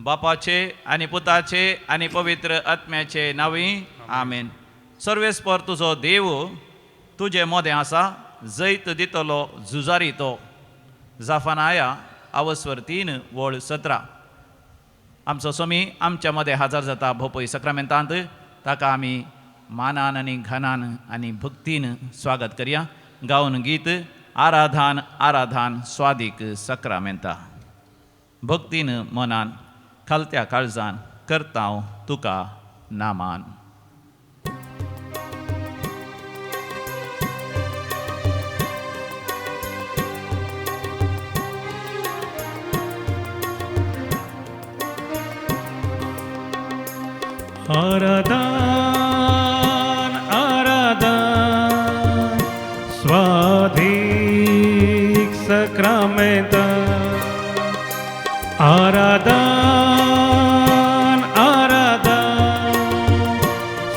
बापाचे आनी पुताचे आनी पवित्र आत्म्याचे नांवी आमेन. सर्वेस्पर तुजो देव तुजे मोदें आसा, जैत दितलो झुजारी तो. जाफानाया आवस्वर 3:17. आमचो स्वामी आमच्या मदें हाजर जाता भोपय सक्रामेंतांत, ताका आमी मानान आनी घनान आनी भक्तीन स्वागत करया. गावन गीत आराधान आराधान स्वादीक सक्रामेंता. भक्तीन मनान खालत्या काळजान करता हांव तुका नामान. आराधन आराधन स्वाधीक सक्रामेंता. आराधन आराधन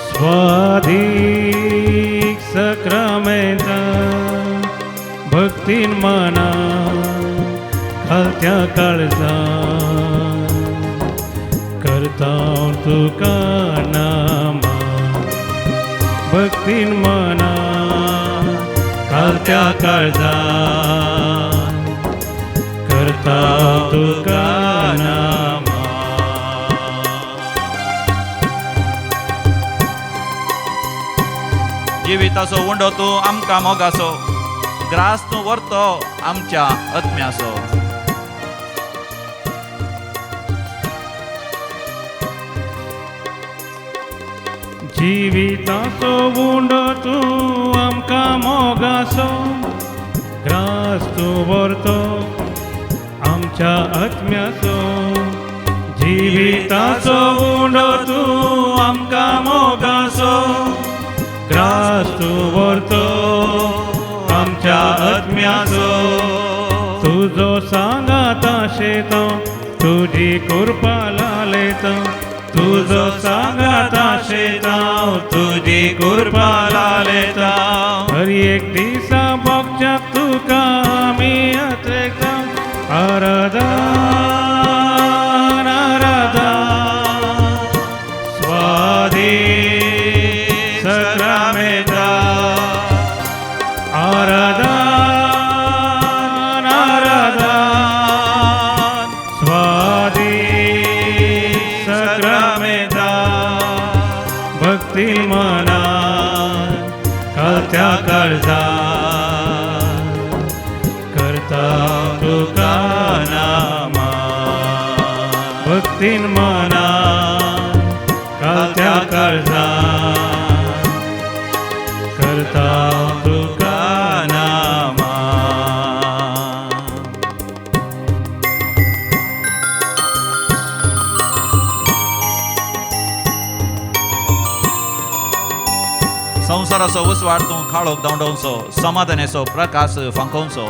स्वाधीक सक्रामेंता. भक्तीन मना खालत्या काळजा करता तुका नामा. भक्तीन मना खालत्या काळजा करता तुका नामा. जिविताचो उंडो तूं आमकां मोगाचो, ग्रास तूं व्हरतो आमच्या आत्म्याचो. जिविताचो उंडो तूं आमकां मोगाचो, ग्रास तूं व्हरतो आमच्या आत्म्याचो. जिविताचो उंडो तूं आमकां मोगाचो, ग्रास तूं व्हरतो आमच्या आत्म्याचो. तुजो सांगाता शेता तुजी कृपा लालेता. तुजो सांगाता शेता तुजी कृपा लालेता. हर एक दिसा भोगच्याक तुका आमी अत्रेकता. आराधन आराधन स्वाधीक सक्रामेंता. आराधन आराधन स्वाधीक सक्रामेंता. भक्ती मना खालत्या काळजा करता तुका नामा. भक्तीन मना खालत्या काळजा करता तुका नामा. संवसाराचो उजवाड तूं काळोख धांवडावचो, समाधानाचो प्रकाश फांकोवचो.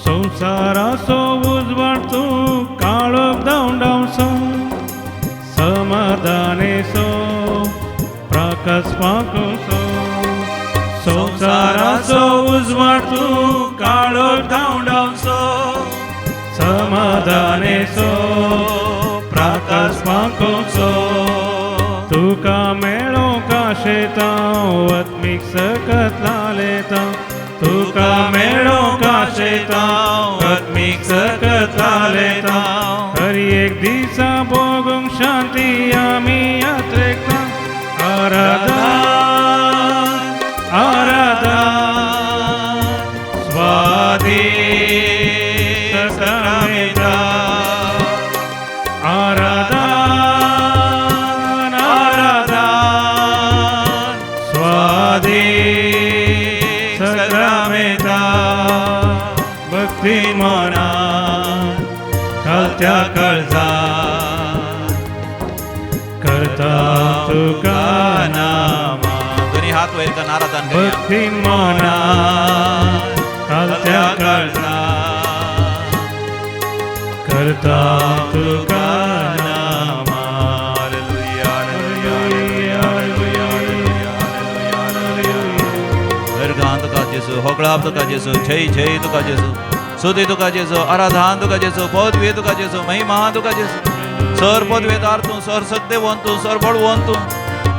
संवसाराचो उजवाड तूं काळोख धांवडावचो, समाधानेचो प्रकाश फांकोवचो. संवसाराचो उजवाड तूं काळोख धांवडावचो, समाधानेचो प्रकाश फांकोवचो. तुका मेळोंक आशेता आत्मीक सकत लालेता. तुका मेळोंक आशेता आत्मीक सकत लालेता. हर एक दिसा भोगूंक शांती आमी यात्रेकता. आराधन आराधन स्वाधीक सक्रामेंता. आराधन आराधन स्वाधीक सक्रामेंता. भक्ती मना खालत्या काळजा करता तुका नामा. दोन्ही हात वयर करून आराधन करया. भक्ती मना खालत्या काळजा करता तुका नामा. Hallelujah, hallelujah, hallelujah. जेजू, होगळाप तुका जेजू, जय जय तुका जेजू, सुदी तुका जेजू, आराधान तुका जेजू, पदवी तुका जेजू, महिमा तुका जेजू. सर पदवेदार तूं, सर सत्तेवंत तूं, सर बळवंत तूं,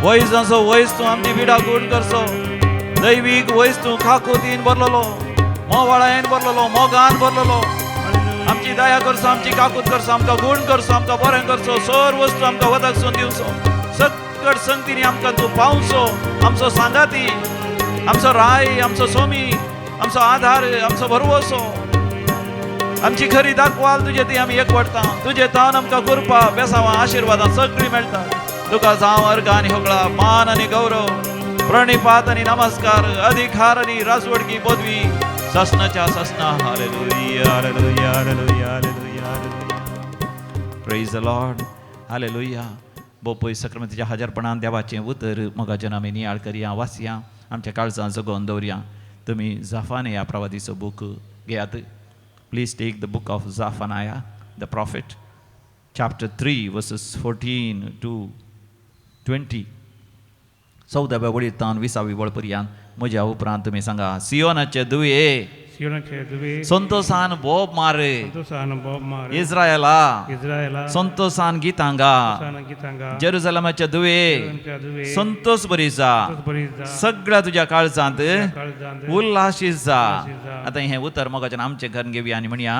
वैजांचो वैज तूं, आमची बिडा गूण करचो दैवीक वैज तूं, काकुतीन भरलेलो, मोवाळायेन भरलेलो, मोगान भरलेलो. आमची दया करचो, आमची काकूत करचो, आमकां गूण करचो, आमकां बरें करचो, सर वस्तू आमकां वदकसून दिवचो. सकट संगतीनी आमकां तूं पावचो, आमचो सांगाती, आमचो राय, आमचो सोमी, आमचो आधार, आमचो भरवसो, आमची खरी दाखवाल तुजे ती आमी एकवटता. तुजे तावन आमकां कृपा, बेसावां, आशिर्वादां सगळीं मेळटा. तुका जावं अर्घ आनी होगळा, मान आनी गौरव, प्रणिपात आनी नमस्कार, अधिकार आनी राजवडकी पदवी ससनाच्या ससना. Hallelujah, hallelujah, hallelujah, hallelujah, hallelujah. Praise the Lord, hallelujah. बोपय सक्रमतीच्या हजारपणान देवाचें उतर मोगाच्यान आमी नियाळ करया, वाचया, आमच्या काळजां जगोवन दवरया. तुमी जाफानया प्रवादीचो बूक घेयात. Please take the book of Zephaniah the prophet, chapter 3 verses 14 to 20. 14व्या वळींत 20वी वळ पर्यंत. म्हज्या उपरांत तुमी सांगा, सियोनाचे दुये, सियोनाचे दुवे, संतोसान बोब मार, संतोषान बोब मार, इस्रायला, इस्रायला, संतोसान गितां गा, संतोषान गितां गा, जेरुसलेमाचे दुवे, जेरुसलेमाच्या दुवे, संतोष बरी जा, संतोष बरी जा, सगळ्या तुज्या काळजांत काळजांत उल्हासीत जा. उल्हासीत जा. आतां हें उतर मोगाच्यान आमचें घर घेवया आनी म्हणया,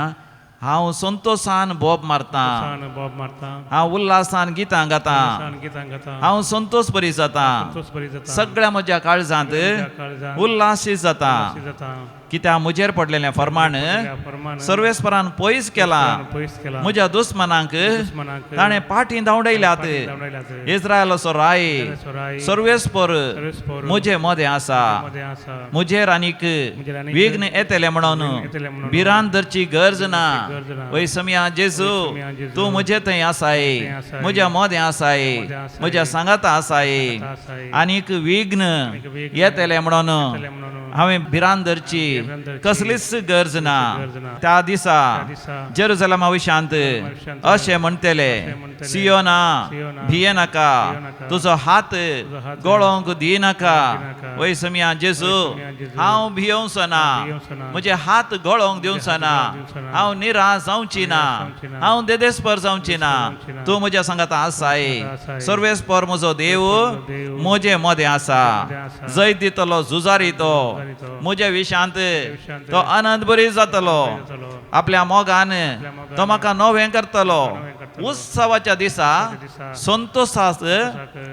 हांव संतोसान बोब मारतां, संतोषान बोब मारता, हांव उल्हासान गितां गातां, उल्हासान गितां गाता, हांव संतोष बरी जाता, संतोष बरी जाता, सगळ्या म्हज्या काळजांत म्हज्या काळजांत उल्हासीत जाता. उल्हासीत जाता. कित्याक म्हजेर पडलेलें फरमाण त्या फरमान सर्वेस्परान पयस केलां, पयस केला, म्हज्या दुस्मनांक दुस्मनाक ताणें पाटी धांवडयल्यात. धांवडायल्यात. इस्रायलाचो राय इस्रायलाचो राय सर्वेस्पर सर्वेस्पर म्हजे मदें आसा, मदें आसा, म्हजेर आनीक म्हजेर आनीक विघ्न येतलें म्हणून येतलें म्हणून भिरांत धरची गरज ना. गरज ना. वय समिया जेजू, वय समिया जेजू, तूं म्हजे थंय आसाय, थंय आसाय, म्हज्या मदें आसाय, मदें आसाय, म्हज्या सांगाता आसाय, सांगाता आसाय, आनीक विघ्न आनीक विघ्न येतलें म्हणून येतलें म्हणून हांवें भिरांत धरची भिरांत धरची कसलीच गरज ना. गरज ना. त्या दिसा त्या दिसा जेरुसलेमा विशांत विशांत अशें म्हणटले, अशें म्हणटले, सियोना सियोना, भियेनाका, भियेनाका, तुजो हात तुजो हात गळोवंक दिनाका. दिनाका. वय समिया जेजू, वय समिया जेजू, हांव भियोवचो ना, हांव भियोवचो ना, म्हजे हात गळोवंक दिवचो ना, हात गळोवंक दिवचो ना, हांव निराश जावची ना, निराश जावची ना, हांव देदेस्पर जावची ना, जावची ना, तूं म्हज्या सांगाता आसाय, सांगाता आसाय, सर्वेस्पर म्हजो देव देव म्हजे मदें आसा, मदें आसा, जैत दितलो झुजारी तो, झुजारी तो, म्हज्या विशांत विशांत तो आनंद बरी जातलो, जातलो, आपल्या मोगान मोगान तो म्हाका नवें करतलो. नवें करतलो. उत्सवाच्या दिसा दिसा संतोषास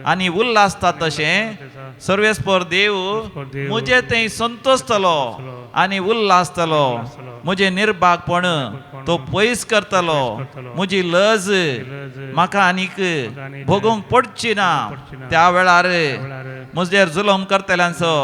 आनी उल्हासता तशें सर्वेस्पर देव देव म्हजे थंय संतोषतलो आनी उल्हासतलो, म्हजें निर्भागपण तो पयस करतलो, करतलो. म्हजी लज लज म्हाका आनीक आनीक भोगूंक पडची ना. पडची ना. त्या वेळार वेळार म्हजेर जुलम करतल्यांचो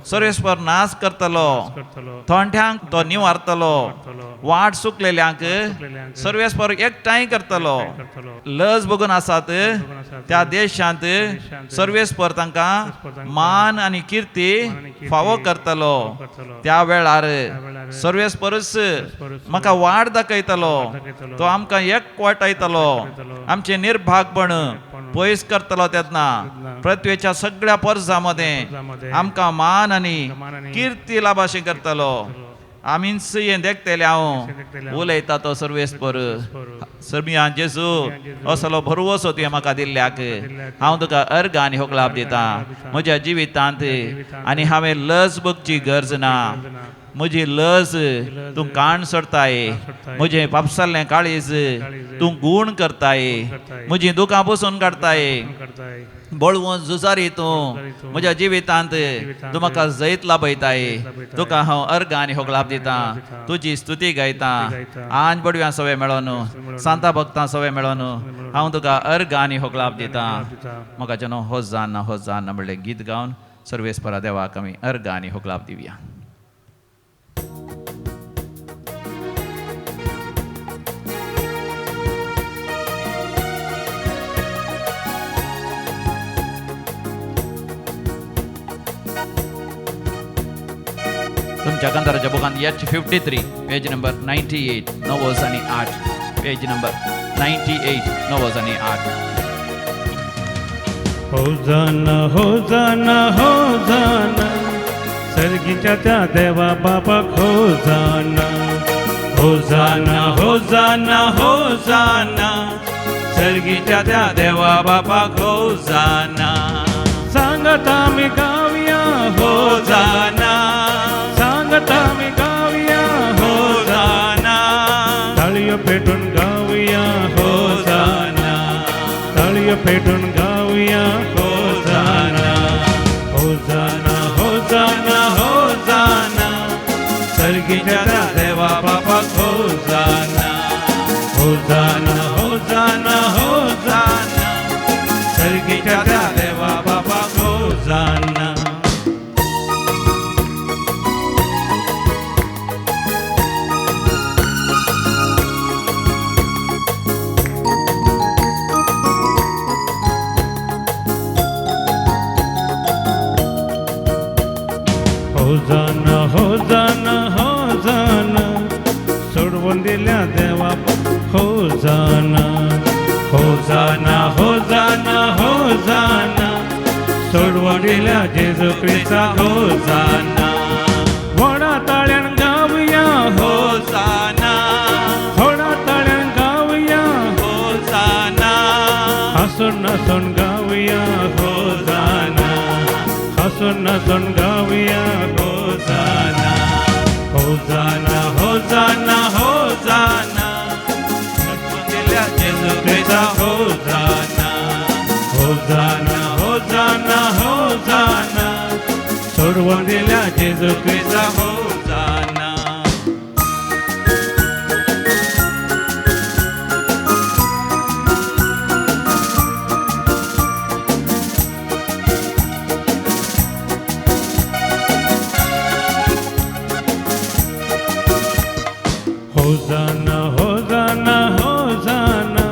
सर्वेस्पर नाश करतलो, करतलो, थोंठ्यांक तो निवारतलो, करतलो, वाट सुकलेल्यांक सुकलेल्यांक सर्वेस्पर एकठांय करतलो. करतलो, लज बघून आसात बघून आसात त्या देशांत देशांत सर्वेस्पर तांकां सर्वेस्पर तांकां मान आनी कीर्ती मान आनी कीर्ती फावो करतलो. करतलो. त्या वेळार वेळार सर्वेस्परच सर्वेस्परच म्हाका वाट दाखयतलो, दाखयतलो, तो आमकां एकवटायतलो, एकवटायतलो, आमचें निर्भागपण पयस करतलो. तेन्ना तेन्ना पृथ्वेच्या सगळ्या परजा मदें परजां आमकां मान आनी मान आनी कीर्ती लाभाशें करतलो. आमीच हें देखतले हांव देखतले हांव. उलयता तो सर्वेस्पर. सर्मिया जेजू, जेजू, असलो भरवसो तुवें म्हाका दिल्ल्याक दिल्ल्याक हांव तुका अर्घ आनी होगलाप दिता दिता. म्हज्या जिवितांत जिवितांत आनी हांवें लज बगची गरज ना. गरज ना. म्हजी लज लज तूं काण सोडताय, सोडताय. म्हजें पापसाल्लें काळीज काळीज तूं गूण करताय, करताय. म्हजीं दुकां पुसून काडताय, करताय, बळवंत झुजारी तूं झुजारी तूं. म्हज्या जिवितांत जिवितांत तूं म्हाका जैत लाभयताय, लाभयताय. तुका हांव अर्घ आनी होगलाप दितां, दितां. तुजी स्तुती गायतां, स्तुती गायतां. आंज बडव्यां सवे मेळोन, मेळोन. सांता भक्तां सवे मेळोन मेळोन. हांव तुका अर्घ आनी होगलाप दितां. दितां. म्हाका जनो होजाना होजाना म्हणलें गीत गावन सर्वेस्परा देवाक आमी अर्घ आनी होगलाप दिवया. तुमच्या कांताराच्या बुकांत H 53 page number 98 9 आणि 8, पेज नंबर 98 9 आणि 8. होजाना होजाना होजाना, सर्गीच्या त्या देवा बापाक होजाना होजाना होजाना होजाना सर्गीच्या त्या देवा बापाक होजाना सांगता आमी गावया होजाना सांगता आमी गावया होजाना ताळयो पेटून गावया होजाना ताळयो पेटून गावया होजाना होजाना होजाना होजाना सर्गीच्या त्या देवा बापाक होजाना होजाना होजाना होजाना सर्गीच्या त्या देवा बापाक होजाना होजाना होजाना होजाना सोडवून दिल्या देवा होजाना होजाना होजाना होजाना सोडवून दिल्या जेजू क्रिस्ता होजाना व्हडा ताळ्यान गावया होजाना व्हडा ताळ्यान गावया होजाना हसून नासून गावया होजाना हसून नासून गावया होजाना होजाना होजाना होजाना दिल्या जेजू क्रिस्ता होजाना होजाना होजाना होजाना सोडवून दिल्या जेजू क्रिस्ता होजाना होजाना होजाना होजाना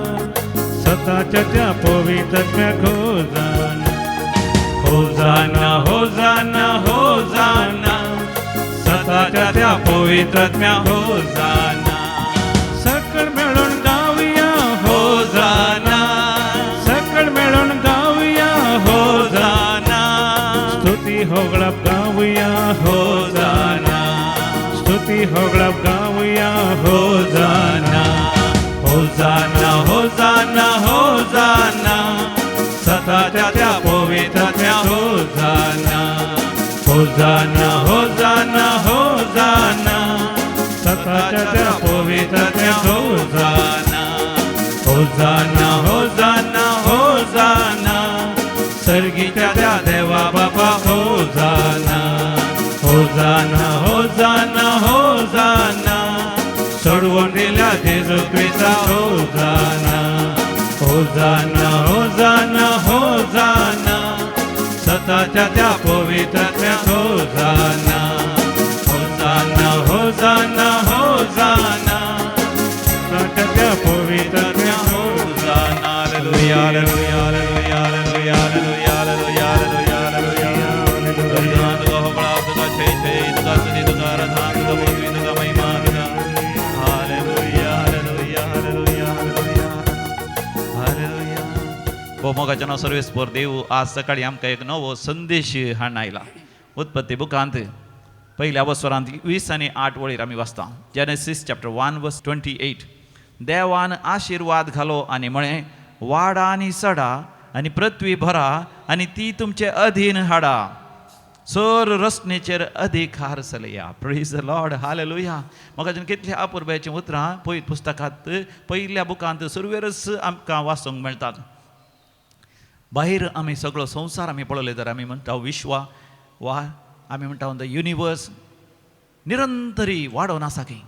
सताच्या त्या पवित्रात्म्याक होजाना होजाना होजाना होजाना सताच्या त्या पवित्रात्म्या होजाना सकळ मेळून गावया होजाना सकळ मेळून गावया होजाना स्तुती होगळाप गावया होजाना स्तुती होगळाप गावया होजाना होजाना होजाना होजाना सताच्या त्या पवित्रात्म्या होजाना होजाना होजाना होजाना सताच्या त्या पवित्रात्म्या होजाना होजाना होजाना होजाना सर्गीच्या त्या देवा बापा होजाना होजाना होजाना होजाना सोडवून दिल्या जेजू क्रिस्ता होजाना होजाना होजाना होजाना सताच्या त्या पवित्रात्म्या होजाना होजाना होजाना होजाना सताच्या त्या पवित्रात्म्या होजाना hallelujah hallelujah hallelujah hallelujah hallelujah hallelujah hallelujah hallelujah तुझा होबळा तुझा छे छे तुझा स्तुती तुझा आराधना तुझा पदवी तुझा महिमा तुझा hallelujah hallelujah hallelujah hallelujah hallelujah भोमोगाच्या नांव सर्वेस्पर देव आज सकाळी आमकां एक नवो संदेश हाडून आयला उत्पत्ती बुकांत पयल्या वसरांत 20 आनी 8 वळीर आमी वाचता. Genesis chapter 1 verse 28. देवान आशिर्वाद घालो आनी म्हळें, वाडा आनी सडा आनी पृथ्वी भरा आनी ती तुमचे अधीन हाडा, सर रचनेचेर अधिकार चलया. Praise the Lord, hallelujah. म्हाका अजून कितल्या अपुरबायचीं उतरां पयत पुस्तकांत पयल्या बुकांत सुरवेरच आमकां वाचूंक मेळटात. भायर आमी सगळो संवसार आमी पळयलो तर आमी म्हणटा विश्वा वा आमी म्हणटा the universe निरंतरी वाडोवन आसा की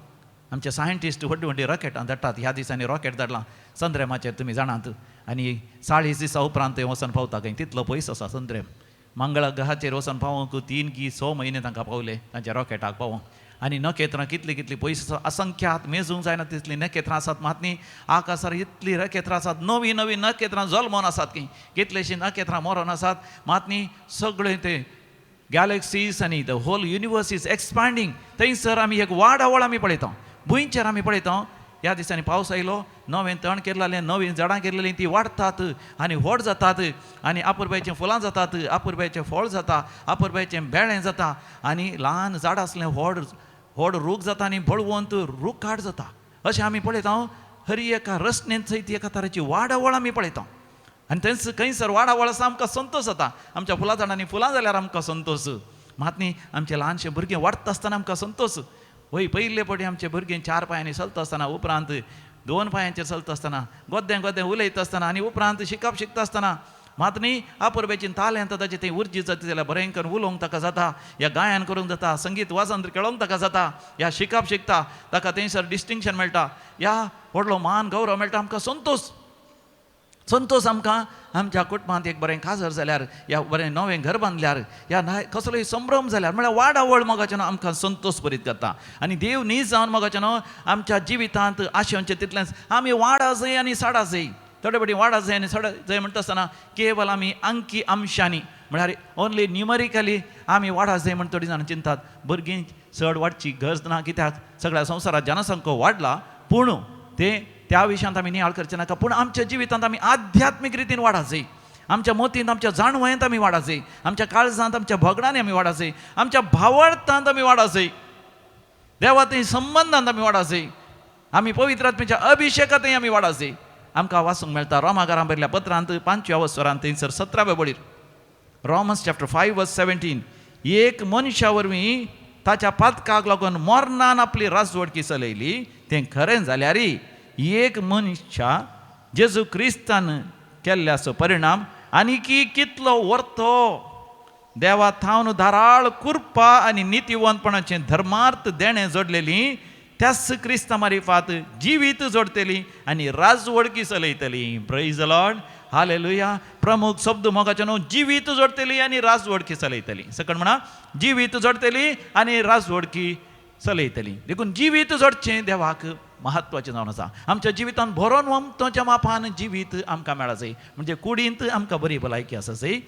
आमचे सायंटिस्ट व्हडली व्हडली रॉकेटां धाडटात. ह्या दिसांनी रॉकेट धाडलां चंद्रमाचेर, तुमी जाणात, आनी 40 दिसां उपरांत थंय वचोन पावता खंय, तितलो पयस आसा चंद्रेम. मंगळ ग्रहाचेर वचोन पावोवंक 3 की 6 म्हयने तांकां पावले तांच्या रॉकेटाक पावोवंक. आनी नखेत्रां कितलीं कितलीं पयस आसा, असंख्यात मेजूंक जायना तितलीं नखेत्रां आसात. मात न्ही आकाशार इतलीं नखेत्रां आसात, नवीं नवीं नखेत्रां जल्मोन आसात की कितलींशीं नखेत्रां मरोन आसात. मात न्ही सगळें ते गॅलेक्सीज आनी the whole universe is expanding. थंयसर आमी एक वाडावळ आमी पळयता, भुंयचेर आमी पळयता ह्या दिसांनी पावस आयलो, नवें तण केरलें, नवीं झाडां केरलेलीं ती वाडटात आनी व्हड जातात आनी आपुरबायचीं फुलां जातात, आपुरबायचें फळ जाता, आपुरबायचें बेळें जाता आनी ल्हान झाड आसलें व्हड व्हड रूख जाता आनी बळवंत रुखाड जाता. अशें आमी पळयता हर एका रचनेंत सयत एका तरेची वाडावळ आमी पळयता आनी थंयच खंयसर वाडावळ आसा आमकां संतोश जाता. आमच्या फुलां झाडांनी फुलां जाल्यार आमकां संतोश, मात न्ही आमचें ल्हानशें भुरगें वाडटा आसतना आमकां संतोश. वय पयले फावटी आमचे भुरगें 4 पांयांनी चलता आसतना, उपरांत 2 पांयांचेर चलता आसतना, गोद्दें गोद्दें उलयता आसतना आनी उपरांत शिकप शिकता आसतना मात न्ही आपुरबायेचीं तालेंत ताचें थंय उर्जी जाता जाल्यार बरें करून उलोवंक ताका जाता, या गायन करूंक जाता, संगीत वाजंत्र खेळोंक ताका जाता, या शिकप शिकता ताका थंयसर डिस्टिंक्शन मेळटा, या व्हडलो मान गौरव मेळटा. आमकां संतोश संतोश आमकां आमच्या कुटुंबांत एक बरें काजर जाल्यार, या बरें नवें घर बांदल्यार, या ना कसलोय संभ्रम जाल्यार, म्हळ्यार वाडावळ मोगाचें आमकां संतोश बरीत करता. आनी देव नीज जावन मोगाचें आमच्या जिवितांत आशेवचें तितलेंच आमी वाडा जाय आनी साडा जाय. थोडे फावटी वाडा जाय आनी साडा जाय म्हणटा आसतना केवल आमी अंकी अंशांनी म्हळ्यार ओनली न्युमरिकली आमी वाडा जाय म्हण थोडीं जाणां चिंतात. भुरगीं चड वाडची गरज ना, कित्याक सगळ्या संवसारांत जनसंख्या वाडला, पूण ते त्या विशयांत आमी नियाळ करचें नाका. पूण आमच्या जिवितांत आमी आध्यात्मीक रितीन वाडा जाय, आमच्या मतींत आमच्या जाणवयेंत आमी वाडा जाय, आमच्या काळजांत आमच्या भगडांनी आमी वाडा जाय, आमच्या भावार्थांत आमी वाडा जाय, देवा थंय संबंदांत आमी वाडा जाय, आमी पवित्र आत्म्याच्या अभिशेकांतय आमी वाडा जाय. आमकां वाचूंक मेळटा रोमाकारां बरयल्ल्या पत्रांत 5व्या वसरांत थंयसर 17व्या बळीर, रोमन्स चॅप्टर 5 वर्स 17, एक मनशा वरवीं ताच्या पातकाक लागून मरणान आपली राजवडकी चलयली, तें खरें जाल्यार एक मनशा जेजू क्रिस्तान केल्ल्याचो परिणाम आनीकी कितलो व्हरतो देवा थावन धाराळ कृपा आनी नितीवंतपणाचें धर्मार्थ देणें जोडलेली त्याच क्रिस्ता मारिफात जिवीत जोडटली आनी राजवडकी चलयतली. Praise the Lord, hallelujah. प्रमुख शब्द मोगाचें न्हू, जिवीत जोडटली आनी राजवडकी चलयतली. सकळ म्हणा, जिवीत जोडटली आनी राजवडकी चलयतली. देखून जिवीत जोडचें देवाक म्हत्वाचें जावन आसा. आमच्या जिवितांत भरोन वमतोच्या मापान जिवीत आमकां मेळा जाय, म्हणजे कुडींत आमकां बरी भलायकी आसा जाय,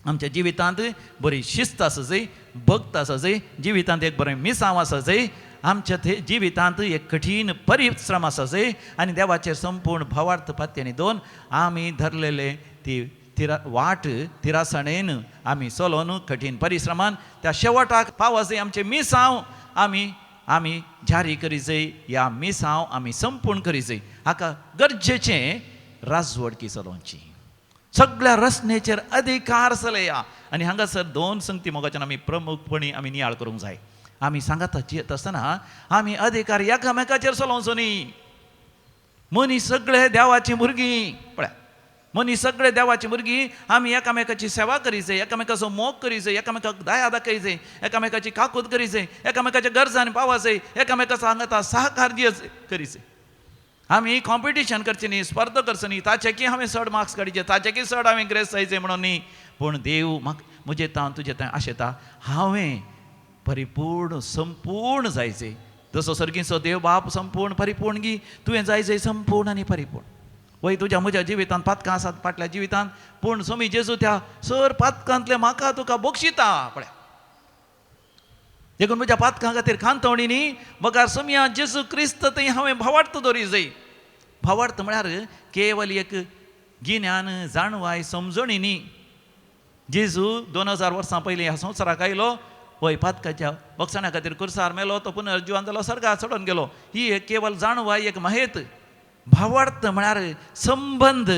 आमच्या जिवितांत बरी शिस्त आसा जाय, भक्त आसा जाय, जिवितांत एक बरें मिसांव आसा जाय, आमच्या ते जिवितांत एक कठीण परिश्रम आसा जाय आनी देवाचेर संपूर्ण भावार्थ पात्यांनी दोन आमी धरलेले ती वाट तिरासणेन आमी चलोवन कठीण परिश्रमान त्या शेवटाक पावस जाय. आमचें मिसांव आमी आमी जारी करी जाय, ह्या मिसांव आमी संपूर्ण करी जाय. हाका गरजेचें राजवडकी चलोवची, सगळ्या रचनेचेर अधिकार चलया. आनी हांगासर 2 संगती मोगाच्यान आमी प्रमुखपणी आमी नियाळ करूंक जाय. आमी सांगाता जियेत आसतना आमी अधिकार एकामेकाचेर चलोवचो न्ही. मनीस सगळे देवाचीं भुरगीं, पळया मनीस सगळे देवाची भुरगीं, आमी एकामेकाची सेवा करी जाय, एकामेकाचो मोग करी जाय, एकामेकाक दया दाखय जाय, एकामेकाची काकूत करी जाय, एकामेकाच्या गरजांनी पावा जाय, एकामेकाचो हांगाता सहकार करी जाय. आमी कॉम्पिटिशन करचें न्ही, स्पर्धा करचो न्ही, ताचे की हांवें चड मार्क्स काडचे, ताचे की चड हांवें ग्रेस जायचे म्हणून न्ही. पूण देव म्हाका म्हजे तावन तुजे तावन आशेता हांवें परिपूर्ण संपूर्ण जायचे, जसो सर्गीचो देव बाप संपूर्ण परिपूर्ण गी तुवें जायचे संपूर्ण आनी परिपूर्ण. वय तुज्या म्हज्या जिवितांत पातकां आसात फाटल्या जिवितांत, पूण सोमी जेजू त्या सर पातकांतले म्हाका तुका बक्षिता. पळया देखून म्हज्या पातकां खातीर खांतवणी न्ही बगार सोमया जेजू क्रिस्त थंय हांवें भावार्थ दवरी जाय. भावार्थ म्हळ्यार केवल एक गिन्यान जाणवाय समजणी न्ही. जेजू 2000 वर्सां पयलीं ह्या संवसाराक आयलो, वय पातकाच्या बक्षाण्या खातीर कुर्सार मेलो, तो पुनर्जिवन जालो, सर्गार चडोवन गेलो. ही एक केवल जाणवाय, एक महेत. भावार्थ म्हळ्यार संबंद,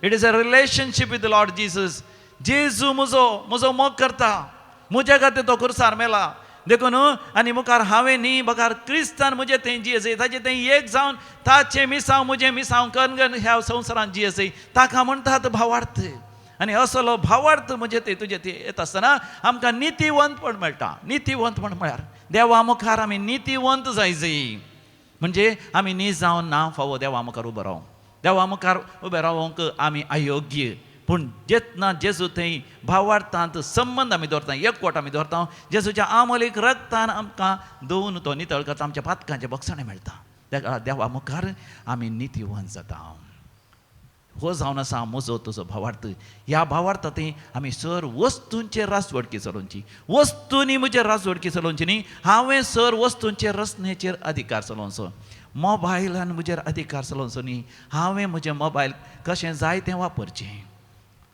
it is a relationship with Lord Jesus. जेजू म्हजो म्हजो मोग करता, म्हज्या खातीर तो कुर्सार मेला, देखून आनी मुखार हांवें न्ही बगार क्रिस्तान म्हजें थंय जियेसय, ताचें थंय एक जावन ताचें मिसांव म्हजें मिसांव कन्न ह्या संवसारांत जियेसय, ताका म्हणटात भावार्थ. आनी असलो भावार्थ म्हजें थंय तुजें थंय येता आसतना आमकां नितीवंतपण मेळटा. नितीवंतपण म्हळ्यार देवा मुखार आमी नितीवंत जाय जाय, म्हणजे आमी नीज जावन ना फावो देवा मुखार उबो रावंक, देवा मुखार उबे रावंक आमी अयोग्य. पूण जेतना जेजू थंय भावार्थांत संबंद आमी दवरता, एकवट आमी दवरता, जेजूच्या आमोलीक रक्तान आमकां धुवन तो नितळ करता, आमच्या पातकांचें बक्षाणें मेळटा. तेका देवा मुखार आमी नितीवंत जाता. हो जावन आसा म्हजो तुजो भावार्थ. ह्या भावार्थांत आमी सर वस्तूंचेर राजवडकी चलोवची, वस्तूंनी म्हजेर राजवडकी चलोवची न्ही, हांवें सर वस्तूंचेर रचनेचेर अधिकार चलोवचो. मोबायलान म्हजेर अधिकार चलोवचो न्ही. हांवें म्हजें मोबायल कशें जाय तें वापरचें.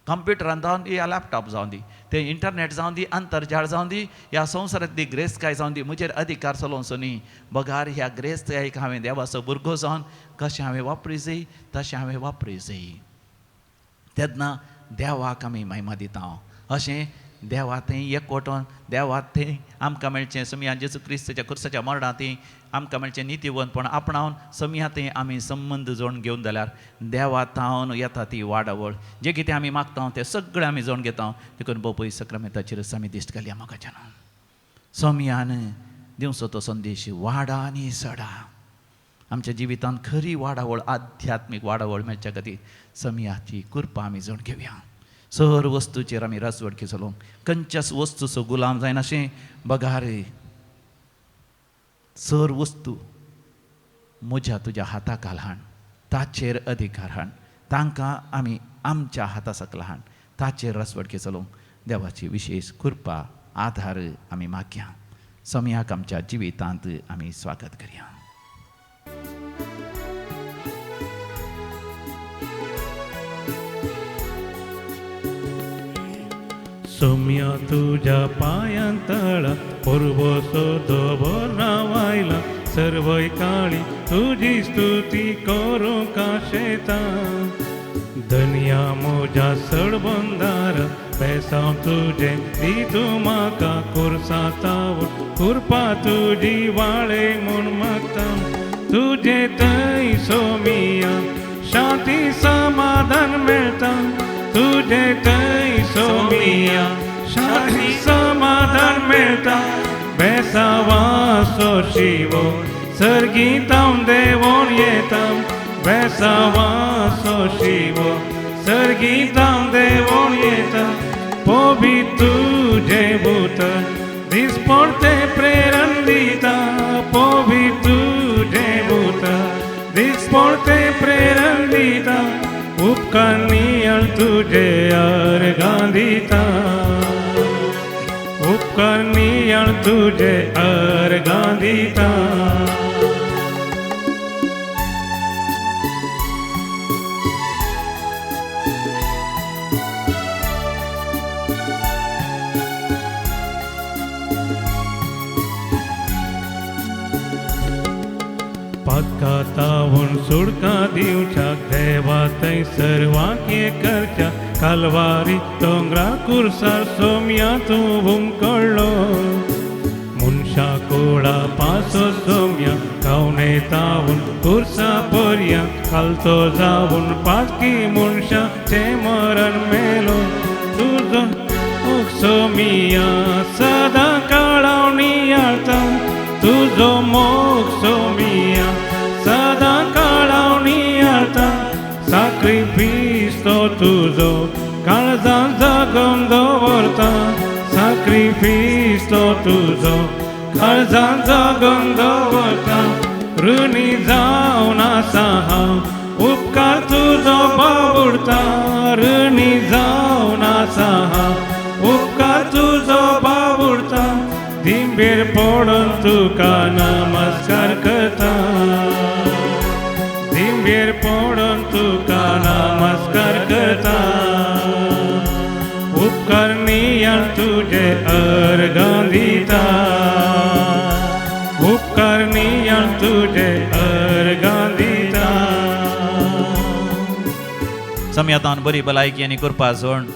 कंप्युटरान जावन दी या लॅपटॉप जावन दी, तें इंटरनेट जावन दी, आंतरजाळ जावन दी, ह्या संवसारांतली ग्रेस्तकाय जावन दी, म्हजेर अधिकार चलोवचो न्ही. बगार ह्या ग्रेस्तकायेक हांवें देवाचो भुरगो जावन कशें हांवें वापरी जाय तशें हांवें वापरी जाय. तेन्ना देवाक आमी महिमा दिता. अशें देवा थंय एकवटून देवा थंय आमकां मेळचें समिया जेजू क्रिस्ताच्या खुर्साच्या मरणां थंय आमकां मेळचें नितीवंतपण आपणावन समिया थंय आमी संबंद जोडून घेवन जाल्यार देवा थावन येता ती वाडावळ जें कितें आमी मागता तें सगळें आमी जोडून घेता. देखून बोपय सक्रामेंताचेर आमी दिश्ट घालया म्हाका सोमयान दिवचो तो संदेश वाडा आनी सडा. आमच्या जिवितांत खरी वाडावळ आध्यात्मीक वाडावळ मेळच्या खातीर समयाची कृपा आमी जोडून घेवया. सर वस्तूचेर आमी राजवटकी चलोवंक खंयच्याच वस्तूचो गुलाम जायनाशें बगार सर वस्तू म्हज्या तुज्या हाता खाल हाड, ताचेर अधिकार हाड, तांकां आमी आमच्या हाता सकला हाड, ताचेर राजवटकी चलोवंक देवाची विशेश कृपा आधार आमी मागया. समयाक आमच्या जिवितांत आमी स्वागत करया. सोम्या तुज्या पांयां तळा पोरवसो दवरना आयला सर्वय काळी तुजी स्तुती करूंक आशेता. धनया म्हज्या सडबंदार बेसांव तुजें दी तूं म्हाका कुर्साताव कृपा तुजी वाळे म्हूण मागता. तुजे थंय सोमिया शांती समाधान मेळटा. तुजे थंय सोमिया शांती समाधान मेळटा. बेसावासो शिवो सर्गीतां देवोन येता. बेसावासो शिवो सर्गीतां देवोन येता. पोबी तुजें भूत दिसपडते प्रेरण दिता. पोबी तुजें भूत दिसपडते प्रेरण दिता. उपकार नियाळ तुजे अर्गां दिता. उपकार नियाळ तुजे अर्गां दिता. पातकातावून सुडका दिवच्याक देवा थंय सर्वांक करच्या कालवारी दोंगरा कुर्सार सोम्या तूं हुमकळ्ळो. मनशा कोळा पासो सोम्या गावणे तावून कुर्सा पर्या खालतो जावन पातकी मनशाचें मरण मेलो. तुजो सोमिया सदां काळाव नियाळता. तुजो मोग सोमिया सदां काळाव नियाळता. साक्रिफिस्तो तुजो काळजान जगोवन दवरता. साक्रिफिस्तो तुजो काळजान जगोवन दवरता. ऋणी जावन आसा हांव उपकार तुजो बाबुडता. ऋणी जावन आसा हांव उपकार तुजो बाबुडता. दिंबेर पडून तुका नमस्कार करता. दिंबेर पडून तुका नमस्कार करता. उपकार नियाळ तुजे अर्गां दिता. उपकार नियाळ तुजे अर्गां दिता. समयातान बरी भलायकी आनी कृपा जोड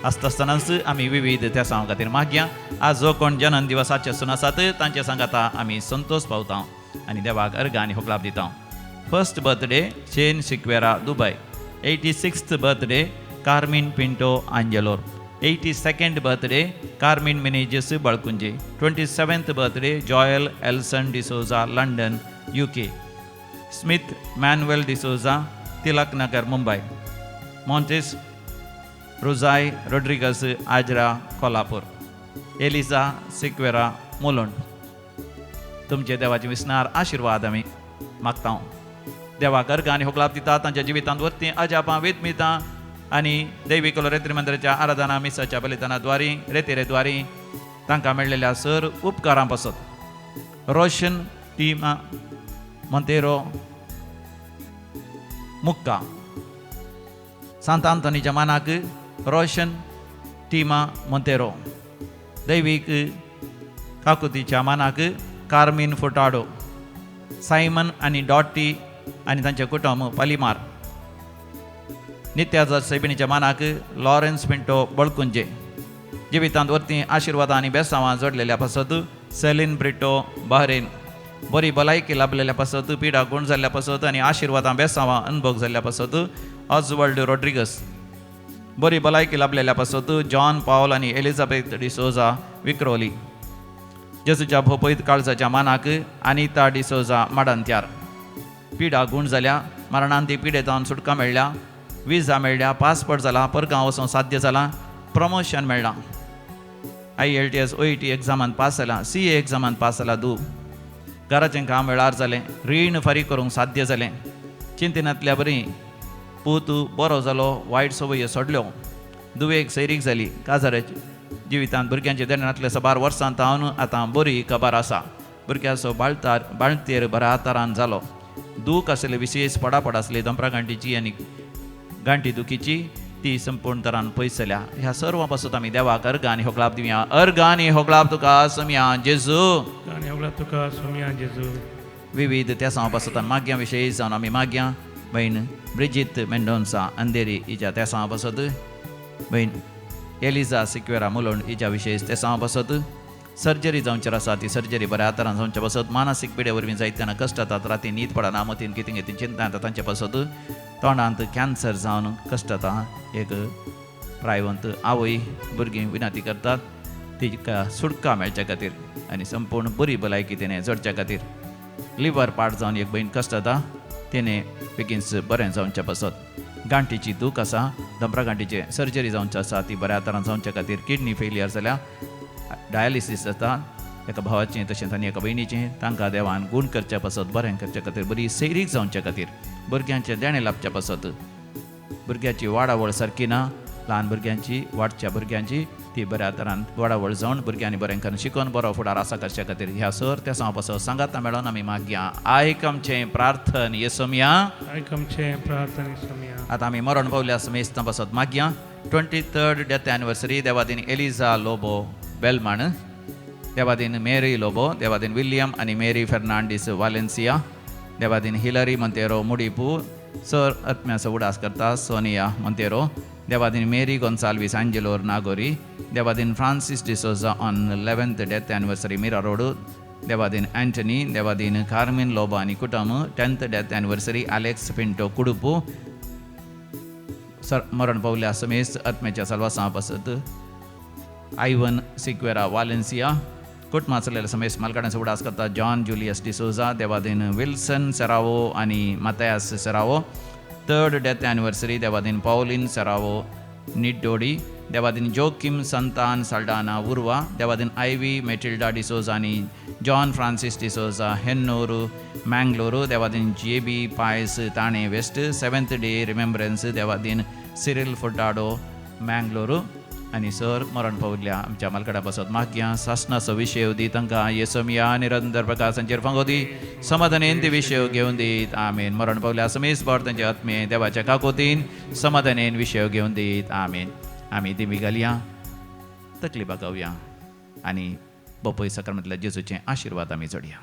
आसता आसतनाच आमी विविध त्या सांग खातीर मागया. आज जो कोण जनन दिवसाचे आसून आसात तांचे सांगाता आमी संतोष पावता आनी देवाक अर्गां आनी होगलाप दिता. First birthday Shane Sequeira Dubai, 86th birthday Carmen Pinto Angelor, 82nd birthday Carmen Menezes Balkunje, 27th birthday Joel Elson D'Souza London UK, Smith Manuel D'Souza Tilak Nagar Mumbai, Montes Rosai Rodrigues Ajara Kolhapur, Eliza Sequeira Mulund. तुमचे देवाचे विसनार आशिर्वाद आमी मागता. देवाक अर्गां आनी होगलाप दिता तांच्या जिवितांत वरतीं अजापां वेदमितां आनी दैवीक रेत्री मंदिराच्या आराधना मिसाच्या बलिदाना द्वारी रेतेरे द्वारी तांकां मेळ्ळेल्या सर उपकारां पासत. रोशन टिमा मोंतेरो मुक्का, सांत आंतोनीच्या मानाक रोशन टिमा मोंतेरो, दैवीक काकुतीच्या मानाक कार्मीन फुटाडो, सायमन आनी डॉटी आनी तांचें कुटुंब पालिमार, नित्याजा सैबिणीच्या मानाक लॉरेन्स पिंटो बळकुंजे, जिवितांत वरती आशिर्वादां आनी बेसांवां जोडलेल्या पासत सेलीन ब्रिटो बहरेन, बरी भलायकी लाभलेल्या पासत, पिडा गुण जाल्ल्या पासत आनी आशिर्वादां बेसांवां अनभोग जाल्ल्या पासत ऑजवर्ल्ड रॉड्रिगस, बरी भलायकी लाभलेल्या पासत जॉन पावल आनी एलिझाबेथ डिसोजा विक्रोली, जेजूच्या भोपयत काळजाच्या मानाक अनिता डिसोजा माडांत्यार, पिडा गुण जाल्या, मरणांती पिडेतावन सुटका मेळ्ळ्या, विजा मेळ्ळ्या, पासपोर्ट जाला, परगांव वचूंक साध्य जाला, प्रमोशन मेळ्ळां, IELTS OET एग्जामान पास जाला, CA एग्जामान पास जाला, दू घराचें काम वेळार जालें, रीण फारीक करूंक साध्य जालें, चिंतनांतल्या बरी पूत बरो जालो, वायट संवयो सोडल्यो, दुवेक सैरीक जाली, काजाराची जिवितांत भुरग्यांचे देणांतले साबार वर्सां तावन आतां बरी खबर आसा, भुरग्याचो बाळतार बाळतेर बऱ्या आतारान जालो, दूख आसले विशेश पडापड आसली दंपरा गांठीची आनी गांठी दुखीची ती संपूर्ण तरान पयस जाल्या. ह्या सर्वां पासून आमी देवाक अर्गां आनी होगळाप दिवया. अर्गां आनी होगळाप तुका सोमया जेजू, आनी होगळाप तुका सोमया जेजू. विविध तेसांव पासून माग्यां विशयी जावन आमी माग्यां भयण ब्रिजीत मेंडोन्सा अंधेरी हिच्या तेसांव पासत, भयण एलिजा सिक्वेरा मुलोंड हिच्या विशेष तेसांव पासत, सर्जरी जावचेर आसा ती सर्जरी बऱ्या आतारान जावचे पासत, मानसीक पिडे वरवीं जायतना कश्ट जातात, राती न्हीद पडना, मतीन कितें कितें चिंता येता तांचे पासत, तोंडांत कॅन्सर जावन कश्ट जाता एक प्रायवंत आवय भुरगीं विनंती करतात तिका सुटका मेळच्या खातीर आनी संपूर्ण बरी भलायकी तिणें जोडच्या खातीर, लिवर पाड जावन एक भयण कश्ट जाता तिणें बेगीनच बरें जावचें पासत, गांठीची दूख आसा, दंपरा गांठीचें सर्जरी जावचें आसा ती बऱ्या तरान जावच्या खातीर, किडनी फेलियर जाल्या, डायलिसीस जाता एका भावाचें तशेंच आनी एका भयणीचें, तांकां देवान गूण करच्या पासत, बरें करच्या खातीर, बरी सैरीक जावच्या खातीर, भुरग्यांचें देणें लाबच्या पासत, भुरग्याची वाडावळ सारकी ना, ल्हान भुरग्यांची वाडच्या भुरग्यांची ती बऱ्या तरान वाडावळ जावन भुरग्यांनी बरें करून शिकोवन बरो फुडार आसा करच्या खातीर ह्या सर त्या सांगपा पासत सांगाता मेळोन आमी मागया. आयक आमचें प्रार्थन येसोमया, आयक आमचें प्रार्थन येसोमया. आतां आमी मरण पावल्या समेस्तां पासत मागया. 23rd death anniversary देवादीन एलिजा लोबो बेलमाण, देवादीन मेरी लोबो, देवादीन विल्यम आनी मेरी फेर्नांडीस वालेन्सिया, देवादीन हिलरी मोंतेरो मुडीपू, सर आत्म्याचो उडास करता सोनिया मोंतेरो, देवादीन मेरी गोन्साल्वीस आंजेलोर नागोरी, देवादीन Francis D'Souza on 11th death anniversary Mira road, देवादीन अँटनी, देवादीन कार्मीन लोबो आनी कुटुंब, 10th death anniversary Alex Pinto Kudupu, sir मरण पावल्या समेस्त आत्म्याच्या साल्वासां पासत आयवन सिक्वेरा वालेन्सिया, कुटुंबां चलयल्ल्या समेस्त मालकाडांचो उडास करता जॉन जुलियस डिसोजा, देवादीन विल्सन सेरावो आनी Mathias Serrao, 3rd death anniversary देवादीन पावलीन सेरावो निड्डोडी, देवादीन जोकीम संतान साल्डाना उर्वा, देवादीन आयवी मेटिल्डा डिसोजा आनी जॉन फ्रांसीस डिसोजा हेन्नूर मँगलोरू, देवादीन JB Paes Thane west, 7th day remembrance देवादीन सिरिल फुटाडो मँगलोरू आनी सर मरण पावल्या आमच्या मालकडा पासत मागया. सासनाचो विशय दी तांकां येसोमया निरंतर प्रकाशांचेर फांगो दी, समाधानेन ती विशय घेवन दीत आमेन. मरण पावल्या समेस बर तांचे आत्मे देवाच्या काकोतीन समाधानेन विशय घेवन दीत आमेन. आमी दिमी घालया, तकली बागावया आनी बपय सक्रमतल्या जेजूचे आशिर्वाद आमी जोडया.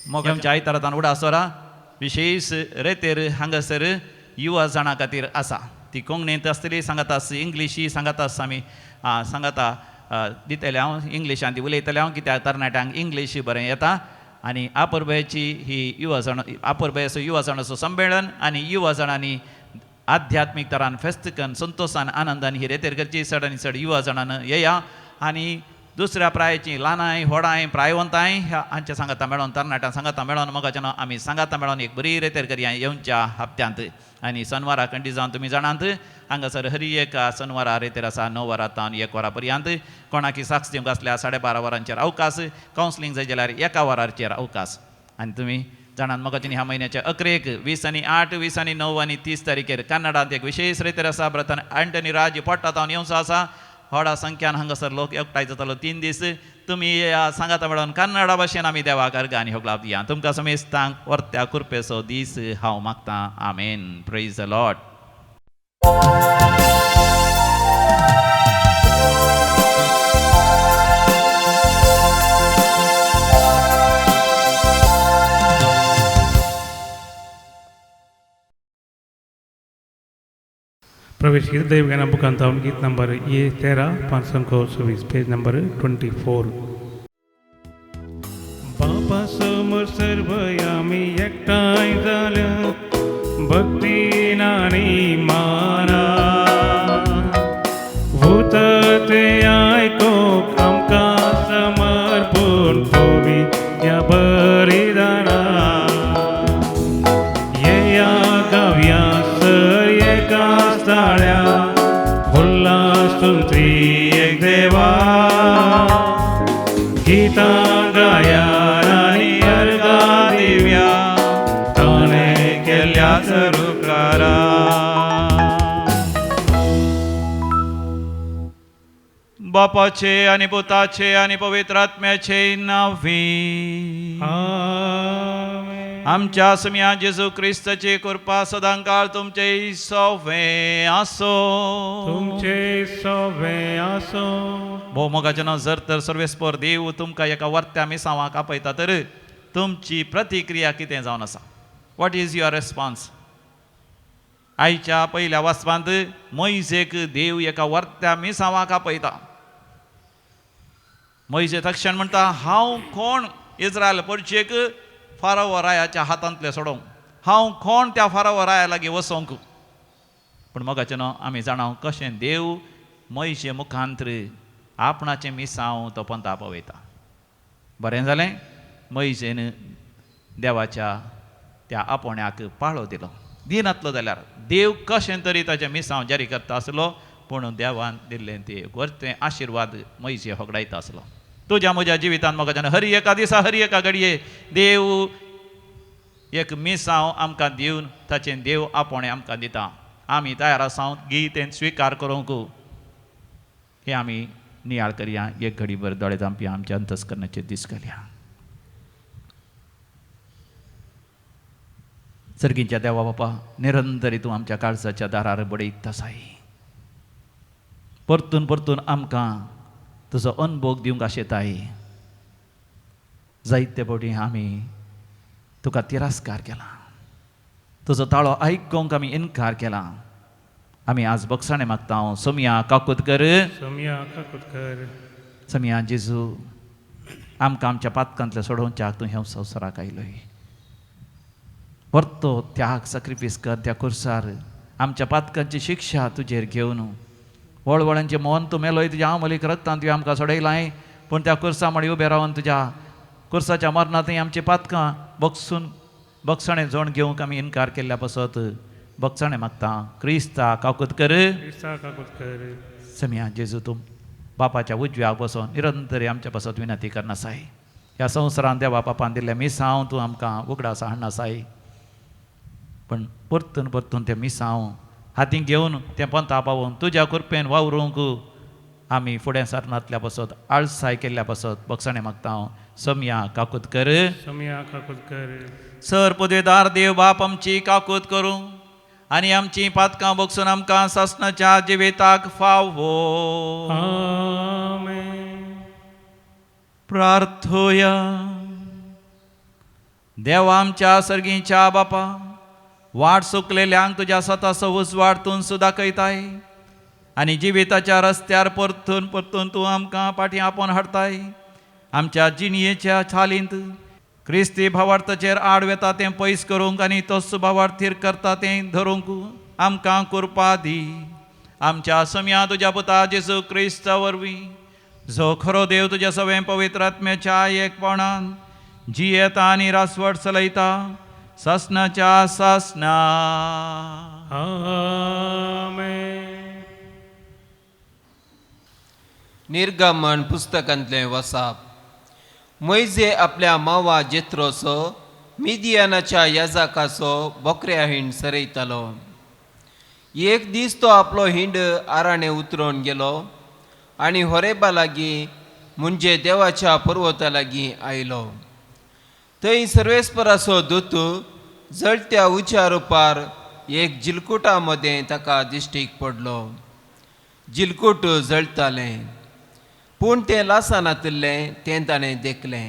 मोग आमच्या आयतारातान उडासोरा विशेष रेतेर हांगासर युवा जाणां खातीर आसा. ती कोंकणींत आसतली, सांगाता इंग्लिशी सांगाता आमी सांगाता दितले हांव, इंग्लिशान ती उलयतले हांव, कित्याक तरणाट्यांक इंग्लीश बरें येता. आनी आपरबयाची ही युवा जाण आपरबयाचो युवा जाणाचो संमेळन आनी युवा जाणांनी आध्यात्मीक तरान फेस्त करून संतोशान आनंदान ही रेतेर करची. चड आनी चड युवा जाणान येया आनी दुसऱ्या प्रायची ल्हानाय व्हडांय प्रायवंताय ह्या हांच्या सांगाता मेळोन तरणाट्यां सांगाता मेळोन मोगाच्यान आमी सांगाता मेळोन एक बरी रेतेर करया येवच्या हप्त्यांत. आनी सनवारा कंडी जावन तुमी जाणात हांगासर हरी एक सनवारा रेतेर आसा 9 वरां तावन 1 वरां पर्यंत. कोणाकी साक्ष दिवंक आसल्यार 12:30 वरांचेर अवकाश, कावन्सिलींग जाय जाल्यार 1 वरांचेर अवकाश. आनी तुमी जाणात मोगाचें ह्या म्हयन्याच्या अकरेक 20 आनी 8, 20 आनी 9 आनी 30 तारखेर कन्नडांत एक विशेश रेतर आसा. ब्रतन अँटनी राज पोट्टा तावन येवचो आसा. व्हडा संख्यान हांगासर लोक एकठांय जातालो 3 दीस. तुमी सांगाता मेळोन कन्नडा भाशेन आमी देवाक अर्गां आनी होगलाप दिया. तुमकां समेस्तांक वर्त्या कुरपेचो दीस हांव मागतां. आमेन. Praise the Lord. प्रवेश गीत दैव गाना बुकांत गीत नंबर ये 13 524 पेज नंबर 24. बापा समोर सर्व आमी एकठांय जाल्या भक्तीन आनी माना उतर तें आयकूंक आमकां समर्पण पवी ह्या बलिदाना. येया गावया सर एका ताळ्या उल्हासून त्रिएक देवा गीतां गाया आनी अर्गां दिव्या ताणें केल्ल्या उपकारा. बापाचे आनी पुताचे आनी पवित्र आत्म्याचे नांवी. आमेन. आमच्या समिया जेजू क्रिस्ताची कृपा सदांकाळ तुमचे सोवे आसो. तुमचे सोवे आसो. भोव मोगाचें जर तर सर्वेस्पर देव तुमकां एका वर्त्या मिसांवाक आपयता तर तुमची प्रतिक्रिया कितें जावन आसा? What is your response? आयच्या पयल्या वाचपांत मोयजेक देव एका वर्त्या मिसांवाक आपयता. मोयजे तक्षण म्हणटा हांव कोण इस्रायल परचेक फाराव रायाच्या हातांतलें सोडोवंक, हांव कोण त्या फाराव राया लागीं वचोंक. पूण मोगाचें न्हू आमी जाणा कशें देव मोयजे मुखांत्र आपणाचें मिसांव तो पंता पावयता. बरें जालें मोयजेन देवाच्या त्या आपोवण्याक पाळो दिलो. दिनातलो जाल्यार देव कशें तरी ताचें मिसांव जारी करता आसलो, पूण देवान दिल्लें ते वरतें आशिर्वाद मोयजे होगडायता आसलो. तुज्या म्हज्या जिवितान मोगाच्यान हर एका दिसा हर एका घडये देव एक मिसांव आमकां दिवन ताचें देव आपोवणें आमकां दिता. आमी तयार आसा गी तें स्विकार करूंक. हें आमी नियाळ करया. एक घडी भर दोळे धांपया, आमच्या अंतस्करणाचेर दीस घालया. सर्गीच्या देवा बापा, निरंतरी तूं आमच्या काळजाच्या दारार बडयत आसाय. परतून परतून आमकां तुजो अनभोग दिवंक आशेताय. जायते फावटी आमी तुका तिरस्कार केला, तुजो ताळो आयकूंक आमी इनकार केला. आमी आज बक्षाणें मागता. सोमया काकूत कर, सोमया काकूत कर. सोमया जेजू, आमकां आमच्या पातकांतलें सोडोवच्याक तूं ह्या संवसाराक आयलोय. परतो त्याग सॅक्रिफायस कर त्या कुर्सार, आमच्या पातकांची शिक्षा तुजेर घेवन वळवळांचें मन तूं मेलोय. तुज्या आमलीक रक्तान तुवें आमकां सोडयलाय. पूण त्या कुर्सा मडी उबें रावन तुज्या कुर्साच्या मरणांतय आमची पातकां बक्षून बक्षाणें जोण घेवंक आमी इनकार केल्ल्या पासत बक्षाणें मागता. क्रिस्ता काकूत कर, क्रिस्ता काकूत कर. समिया जेजू, तूं बापाच्या उजव्याक बसोन निरंतरी आमच्या पासत विनंती करनासाय. ह्या संवसारांत देवा बापान दिल्लें मिसांव तूं आमकां उगडास हाडनासाय. पूण परतून परतून तें मिसांव हातीं घेवन तें पंथा पावोवन तुज्या कृपेन वावरूंक आमी फुडें सरनातल्या पासत आळसाय केल्ल्या पासत बक्षाणें मागता. सोमया काकूत कर, सोमया काकूत कर. सर पदवेदार देव बाप आमची काकूत करूं आनी आमची पातकां बगसून आमकां सासणाच्या जिविताक फावो. आमेन. प्रार्थोया. देवा आमच्या सर्गीच्या बापा, वाट सुकलेल्यांक तुज्या स्वताचो उजवाड तूं दाखयताय आनी जिविताच्या रस्त्यार परतून परतून तूं आमकां फाटीं आपोवन हाडताय. आमच्या जिणयेच्या चालींत क्रिस्ती भावार्थाचेर आड वेता तें पयस करूंक आनी तोच भावार्थीर करता तें धरूंक आमकां कृपा दी. आमच्या सम्या तुज्या पुता जेजू क्रिस्ता वरवीं, जो खरो देव तुज्या सवें पवित्र आत्म्याच्या एकपणान जियेता आनी रासवट चलयता सासणाच्या सासणा. आमेन. निर्गमन पुस्तकांतलें वसाप. मोयजे आपल्या मावा जेत्रोचो मिदियानाच्या याजाकाचो बोकऱ्या हिंड सरयतालो. एक दीस तो आपलो हिंड आराणे उतरोवन गेलो आनी होरेबा लागीं म्हणजे देवाच्या पर्वता लागीं आयलो. थंय सर्वेस्पराचो दूत जळत्या उच्या रुपार एक जिलकुटा मदें ताका दिश्टीक पडलो. जिलकूट जळटालें पूण तें लासनातिल्लें तें ताणें देखलें.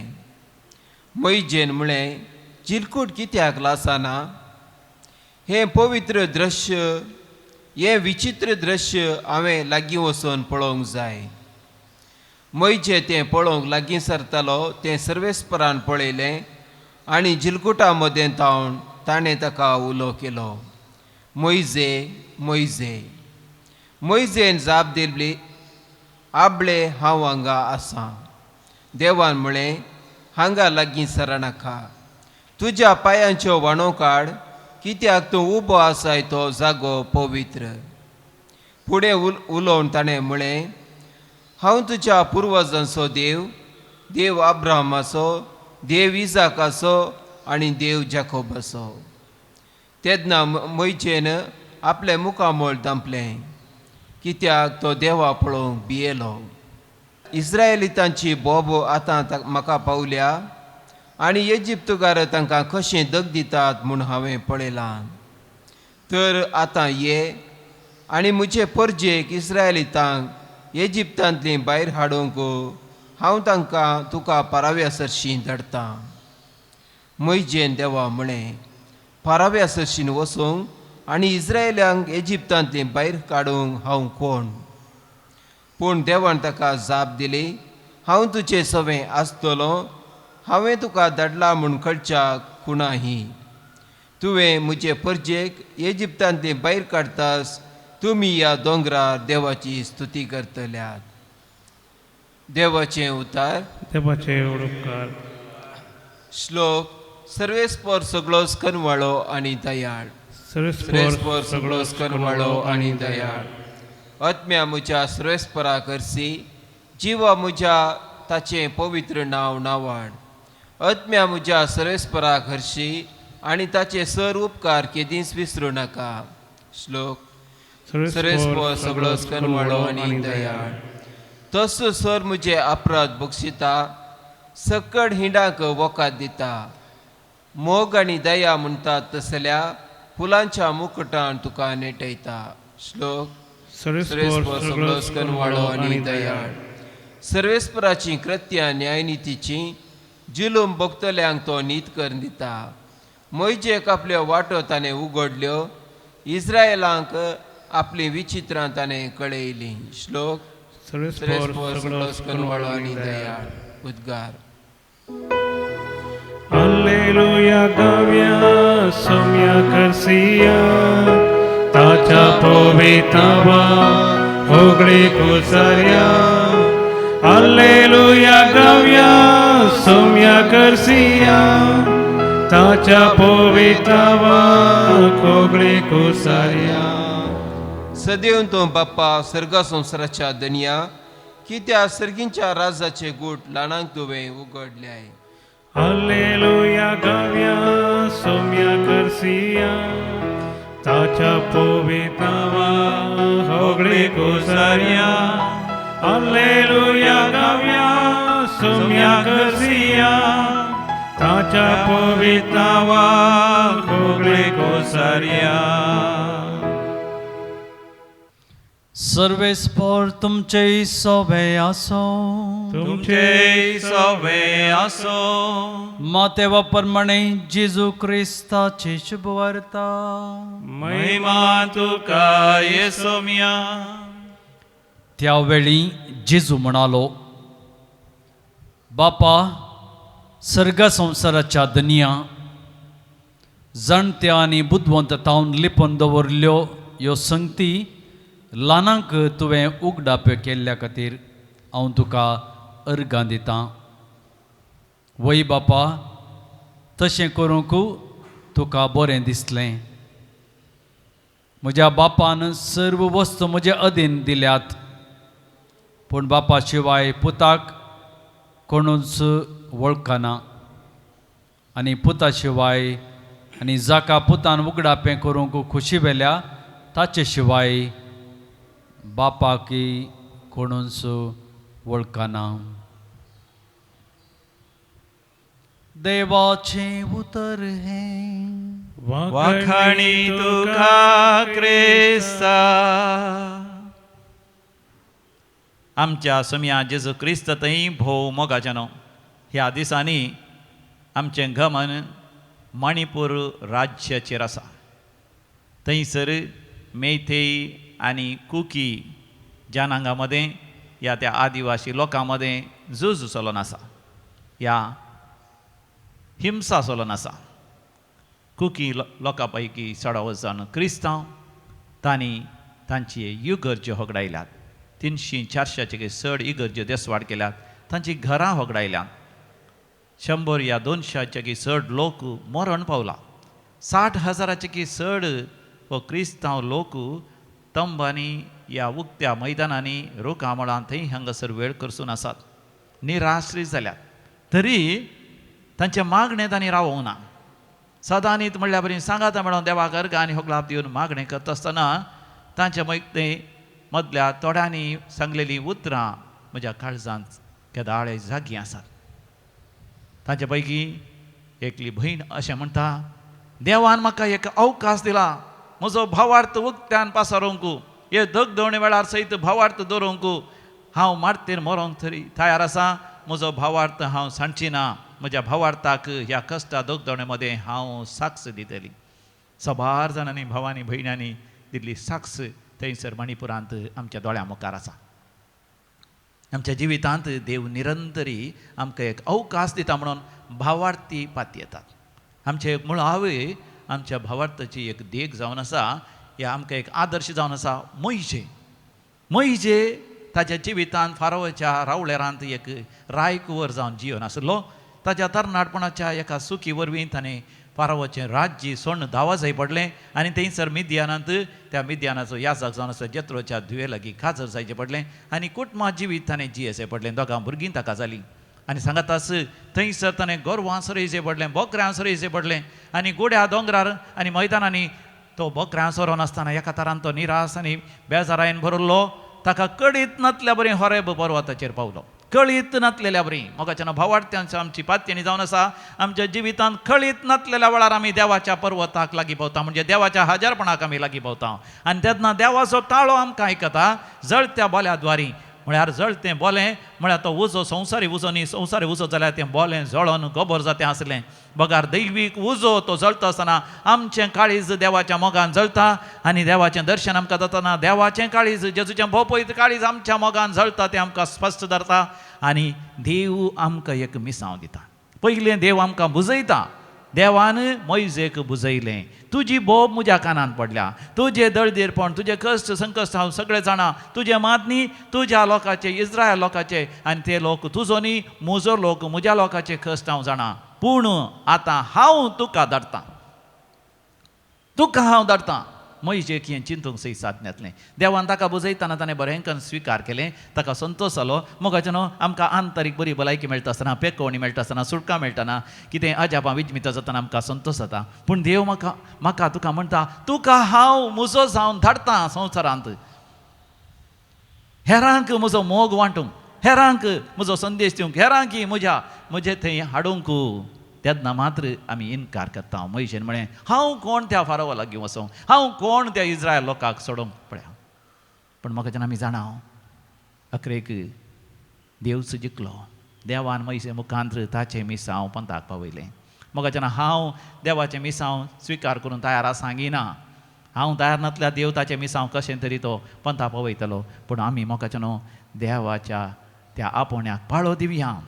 मैजेन म्हळें, जिलकूट कित्याक लासना? हें पवित्र दृश्य, हें विचित्र दृश्य हांवें लागीं वचून पळोवंक जाय. मैजे तें पळोवंक लागीं सरतालो तें सर्वेस्परान पळयलें आनी जिलकुटा मदें तावन ताणें ताका उलो केलो, मैजे मैजे. मैजेन जाप दिली, आबळे हांव हांगा आसां. देवान म्हळें, हांगा लागीं सरनाका, तुज्या पांयांच्यो व्हाणो काड, कित्याक तूं उबो आसाय तो जागो पवित्र. फुडें उलोवन ताणें म्हळें, हांव तुज्या पुर्वजांचो देव, देव अब्राहमाचो, देव इजाकाचो आनी देव जाकोबाचो. तेन्ना मैजेन आपलें मुखामळ दांपलें, कित्याक तो देवा पळोवंक भियेलो. इस्रायलितांची बोब आतां म्हाका पावल्या आनी इजिप्तकार तांकां कशें दग दितात म्हूण हांवें पळयलां. तर आतां ये आनी म्हजे परजेक इस्रायलितांक इजिप्तांतलीं भायर हाडूंक हांव तांकां तुका पाराव्या सरशीं धाडटां. मैजेन देवा म्हळें, पाराव्या सरशीं वचूंक आनी इस्रायल्यांक इजिप्तांतलीं भायर काडूंक हांव कोण? पूण देवान ताका जाप दिली, हांव तुजे सवें आसतलो, हांवें तुका धाडला म्हूण कळच्याक कुणाही. तुवें म्हजे परजेक इजिप्तांतलीं भायर काडटास तुमी ह्या दोंगरार देवाची स्तुती करतल्यात. देवाचें उतार. देवाचे उपकार. श्लोक. सर्वेस्पर सगळोच करवाळो आनी दयाळ. सर्वेस्पर सगळोच करवाळो आनी दयाळ. आत्म्या म्हज्या सर्वेस्परा करसी, जिवा म्हज्या ताचें पवित्र नांव नावाड. आत्म्या म्हज्या सर्वेस्परा करशी आनी ताचे सर उपकार केदींच विसरूं नाका. श्लोक. सर्वेस्पर सगळोच करवाळो आनी दयाळ. तसो सर म्हजे अपराध बक्षिता, सकड हिंडाक वकात दिता. मोग आनी दया म्हणटात तसल्या फुलांच्या मुकुटान तुका नेटयता. श्लोक. सर्वेस्पर सगळोच करवाळो आनी दयाळ. सर्वेस्पराची कृत्यां न्यायनितीची, जुलूम भोगतल्यांक तो नीत करून दिता. मैजेक आपल्यो वाटो ताणें उगडल्यो, इस्रायलांक आपलीं विचित्रां ताणें कळयलीं. श्लोक. सर्वेस्पर सगळोच करवाळो आनी दयाळ. उद्गार. हालेलुया गाव्या सोम्या करसिया, ताच्या पवितावा होगळे कोसर्या. हालेलुया गाव्या सोम्या करसिया, ताच्या पवितावा होगळे कोसर्या. सदैव तूं बाप्पा सर्ग संवसाराच्या दनया, कित्या सर्गींच्या राजाचे गूट ल्हानांक तुवें उगडल्याय. हालेलुया गाव्या सोम्या करसिया, ताच्या पवितावा होगळे कोसर्या. हालेलुया गाव्या सोम्या करसिया, ताच्या पवितावा होगळे कोसर्या. सर्वेस्पर तुमचे सोबे आसो. तुमचे सवे आसो. मातेवा प्रमाणे जेजू क्रिस्ताची शुभवार्ता. महिमा तुका येसोम्या. त्या वेळी जेजू म्हणालो, बापा सर्ग संवसाराच्या दनया, जाणत्या आनी बुदवंत तावन लिपून दवरल्यो ह्यो संगती ल्हानांक तुवें उगडाप्यो केल्ल्या खातीर हांव तुका अर्गां दितां. वय बापा, तशें करूंक तुका बरें दिसलें. म्हज्या बापान सर्व वस्तू म्हजे अधीन दिल्यात, पूण बापा शिवाय पुताक कोणूच वळखना आनी पुता शिवाय आनी जाका पुतान उगडापें करूंक खुशी वेल्या ताचे शिवाय बापाकय कोणूच वळखना. देवाचें उतर हें. वाखाणी तुका क्रिस्ता. आमच्या सोम्या जेजू क्रिस्त थंय भोव मोगाच्यानो, ह्या दिसांनी आमचें गमन मणिपूर राज्याचेर आसा. थंयसर मेथेई आनी कुकी जनांगा मदें ह्या त्या आदिवासी लोकां मदें झूज चलोन आसा, ह्या हिंसा चलोन आसा. कुकी लोकां पैकी चडावत जावन क्रिस्तांव, तांणी तांची इगर्ज्यो होगडायल्यात. 300-400 चड इगर्ज्यो देसवाड केल्यात, तांची घरां होगडायल्यात. 100 या 200 चड लोक मरण पावला. 60,000 चड हो क्रिस्तांव लोक तंबांनी या उक्त्या मैदानांनी रुखामळां थंय हांगासर वेळ करसून आसात, निराश्रीत जाल्यात. तरी तांचें मागणें तांणी रावोंक ना. सदांनीत म्हणल्या बरी सांगाता म्हणून देवाक अर्घ आनी होगलाप दिवन मागणें करता आसतना तांचे मदले मदल्या थोड्यांनी सांगलेलीं उतरां म्हज्या काळजांत केदाळे जागीं आसात. तांचे पैकी एकली भयण अशें म्हणटा, देवान म्हाका एक अवकाश दिला म्हजो भावार्थ उक्त्यान पासारोंक, हे दगदवणे वेळार सयत भावार्थ दवरूंक. हांव मारतेर मरोंक तरी तयार आसा, म्हजो भावार्थ हांव सांडची ना. म्हज्या भावार्थाक ह्या कश्टा दगदवणे मदें हांव साक्ष दितली. सबार जाणांनी भावांनी भयणांनी दिल्ली साक्ष थंयसर मणिपुरांत आमच्या दोळ्यां मुखार आसा. आमच्या जिवितांत देव निरंतरी आमकां एक अवकाश दिता म्हणून भावार्थी पातयेतात. आमचें एक मुळावे आमच्या भावार्थाची एक देख जावन आसा, ह्या आमकां एक आदर्श जावन आसा मोयजे. मोयजे ताच्या जिवितांत फारोच्या रावळेरांत एक रायकुवर जावन जिवन आसलो. ताच्या तरणाटपणाच्या एका सुखी वरवीं ताणें फारोवाचें राज्य सोडून धांवा जाय पडलें आनी थंयसर मिद्यानांत त्या मिद्यानाचो याजक जावन आसलो जेत्रोच्या धुवे लागीं काजर जायचें पडलें आनी कुटुंबा जिवीत ताणें जियेचें पडलें. दोगां भुरगीं ताका जालीं आनी सांगाताच थंयसर ताणें गोरवां सरयचें पडलें, बोकऱ्यां सरयचें पडलें आनी गुड्या दोंगरार आनी मैदानांनी तो बोकऱ्यां सरोन आसतना एका तरान तो निरास आनी बेजारायन भरिल्लो. ताका कळीत नातल्या बरी होरेब पर्वताचेर पावलो. कळीत नातलेल्या बरी मोगाच्यान भावार्थ्यांची आमची पातयेणी जावन आसा. आमच्या जिवितांत कळीत नातलेल्या वेळार आमी देवाच्या पर्वताक लागीं पावता, म्हणजे देवाच्या हजारपणाक आमी लागीं पावता आनी तेन्ना देवाचो ताळो आमकां आयकता जळत्या बोल्या द्वारी. म्हळ्यार जळतें बोलें म्हळ्यार तो उजो संवसारी उजो न्ही, संवसारी उजो जाल्यार तें बोलें जळोन गोबर जातें आसलें. बगार दैवीक उजो तो जळता आसतना आमचें काळीज देवाच्या मोगान जळता आनी देवाचें दर्शन आमकां जातना देवाचें काळीज जेजूचें भोपयत काळीज आमच्या मोगान जळता तें आमकां स्पश्ट धरता आनी देव आमकां एक मिसांव दिता. पयलें देव आमकां बुजयता. देवान मोयजेक बुजयलें, तुजी बोब म्हज्या कानांत पडल्या, तुजें दळदीरपण, तुजें कश्ट संकश्ट हांव सगळें जाणा, तुजें मात न्ही तुज्या लोकांचे इस्रायल लोकांचे आनी ते लोक तुजो न्ही म्हजो लोक म्हज्या लोकांचे कश्ट हांव जाणा, पूण आतां हांव तुका धाडटां, तुका हांव धाडटां. मोयजेक हें चिंतूंक सय साथ येतलें. देवान ताका बुजयतना ताणें बरें स्विकार केलें, ताका संतोश जालो. मोगाचें न्हू आमकां आंतरीक बरी भलायकी मेळटा आसतना, पेकोवणी मेळटा आसतना, सुटका मेळटना, कितें अजापां विजमितां जातना आमकां संतोश जाता. पूण देव म्हाका म्हाका तुका म्हणटा, तुका हांव म्हजो जावन धाडटां संवसारांत, हेरांक म्हजो मोग वांटूंक, हेरांक म्हजो संदेश दिवंक, हेरांक म्हज्या म्हजे थंय हाडूंक. तेन्ना मात्र आमी इनकार करता. मोयजेन म्हळें, हांव कोण त्या फारोवा लागीं वचों, हांव कोण त्या इस्रायल लोकांक सोडोवंक पळया. पूण म्हाका जेन्ना आमी जाणा अकरेक देवच जिखलो. देवान मोयजे मुखांत ताचें मिसांव पंथाक पावयलें. म्हाका जेन्ना हांव देवाचें मिसांव स्विकार करून तयार आसा ना, हांव तयार नासल्यार देव ताचें मिसांव कशें तरी तो पंथा पावयतलो. पूण आमी मोगाचें न्हू देवाच्या त्या आपोवण्याक पाळो दिवया.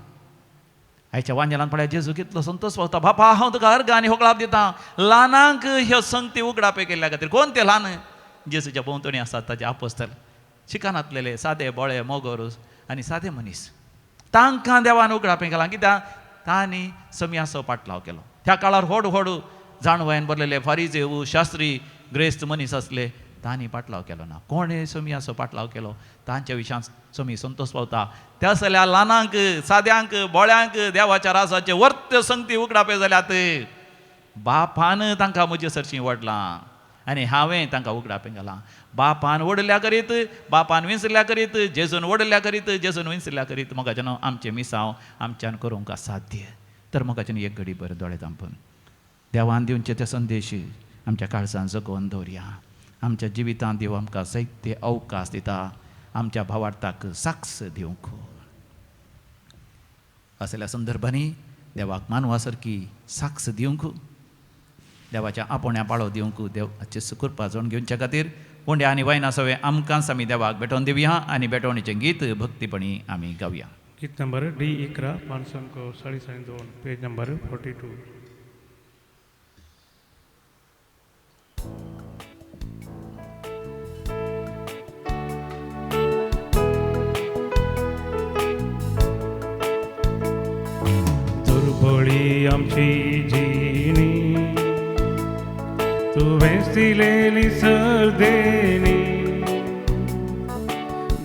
आयच्या वांजेलान पळय जेजू कितलो संतोश पावता, बापा हांव तुका अर्घ आनी होगळाप दिता ल्हानांक ह्यो संगती उगडापे केल्ल्या खातीर. कोण ते ल्हान? जेजूच्या भोंवतणी आसात ताचे आपोस्तल, शिकानातलेले सादे बोळे मोगोर आनी सादे मनीस, तांकां देवान उगडापें केलां. कित्याक तांणी सम्याचो पाटलाव केलो. त्या काळार व्हड व्हड जाणवयन भरलेले फारीजेव शास्त्री ग्रेस्त मनीस आसले, तांणी पाटलाव केलो ना. कोणें सोमयाचो पाटलाव केलो तांच्या विशयान सोमी संतोश पावता. त्या जाल्यार ल्हानांक, साद्यांक, बोळ्यांक देवाच्या राजाचे वर्त्य संगती उगडापे जाल्यात. बापान तांकां म्हजे सरशीं वडलां आनी हांवें तांकां उगडापें घालां. बापान वडल्या करीत, बापान विंचल्या करीत, जेजून वडल्या करीत, जेजून विंचल्या करीत मोगाच्यान आमचें मिसांव आमच्यान करूंक असाध्य. तर मोगाच्यान एक घडी बरें दोळे धांपून देवान दिवचे ते संदेश आमच्या काळजान जगोवन दवरया. आमच्या जिवितांत देव आमकां जायते अवकाश दिता आमच्या भावार्थाक साक्ष दिवंक. असल्या संदर्भांनी देवाक मानवा सारकी साक्ष दिवंक, देवाच्या आपोवण्या पाळो दिवंक, देवाचे कृपा जावन घेवच्या खातीर उंड्या आनी वायना सवें आमकांच आमी देवाक भेटोवन दिवया आनी भेटवणीचें गीत भक्तीपणी आमी गावया. गीत नंबर डी 11 502, पेज नंबर 42. दुर्बळी आमची जिणी तुवेंच दिलेली सर्देणी,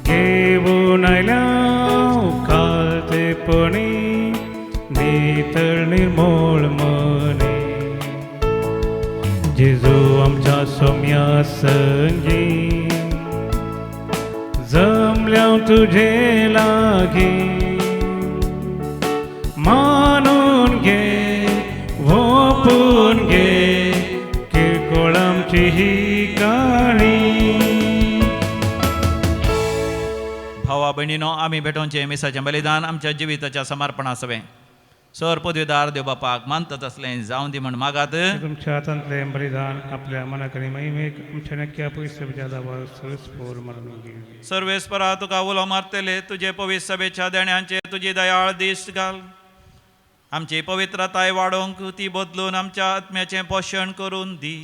घेवन आयल्या खातेपणी नितळ निर्मोळ मनी. जेजू आमच्या सोम्या संगी जमल्या तुझे लागीं, मानून घे वोपून घे किरकोळ आमची ही काणी. भावा भयणीनो, आमी भेटोवचें मिसाचें बलिदान आमच्या जिविताच्या समर्पणा सवें सर पदवीदार देव बापाक मानतात असलें जावं दी म्हण मागात. तुमच्या हातांतलें बलिदान आपल्या मनाकडे महिमेक आमच्या नक्की पयशे सर्वेस्परा तुका उलो मारतले तुजे पवित्र सभेच्या देण्यांचे तुजी दयाळ दिश्ट घाल. आमची पवित्रताय वाडोवंक ती बदलून आमच्या आत्म्याचें पोशण करून दी.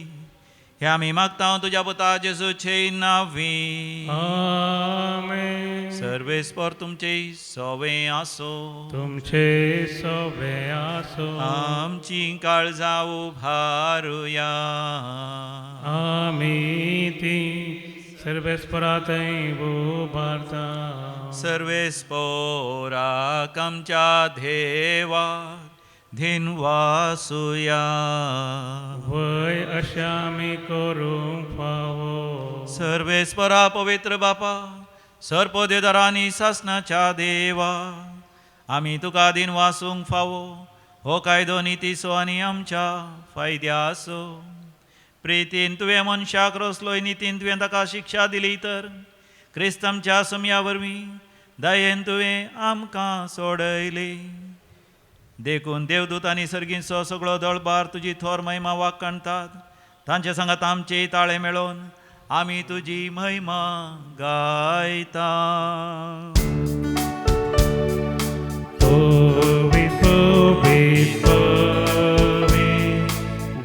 हे आमी मागता तुज्या पुता जेजूचे नांवी. आमेन. सर्वेस्पर तुमचे सवे आसो. तुमचे सवे आसो. आमची काळजां उभारुया. आमी ती सर्वेस्परा थंय उबारता. सर्वेस्पराक आमच्या देवा धिनवासुया. वय अशें आमी करूंक फावो. सर्वेस्परा पवित्र बापा, सर्पदेदारांनी सासनाच्या देवा, आमी तुका दिनवासूंक फावो. हो कायदो नितीचो आनी आमच्या फायद्याचो. प्रितीन तुवें मनशाक रचलोय, नितीन तुवें ताका शिक्षा दिली तर क्रिस्त आमच्या सुमया वरवीं दयेन तुवें आमकां सोडयली. देखून देवदूत आनी सर्गींचो सगळो दळबार तुजी थोर महिमा वाखाणतात. तांचे सांगात आमचे ताळे मेळोवन आमी तुजी महिमा गायता.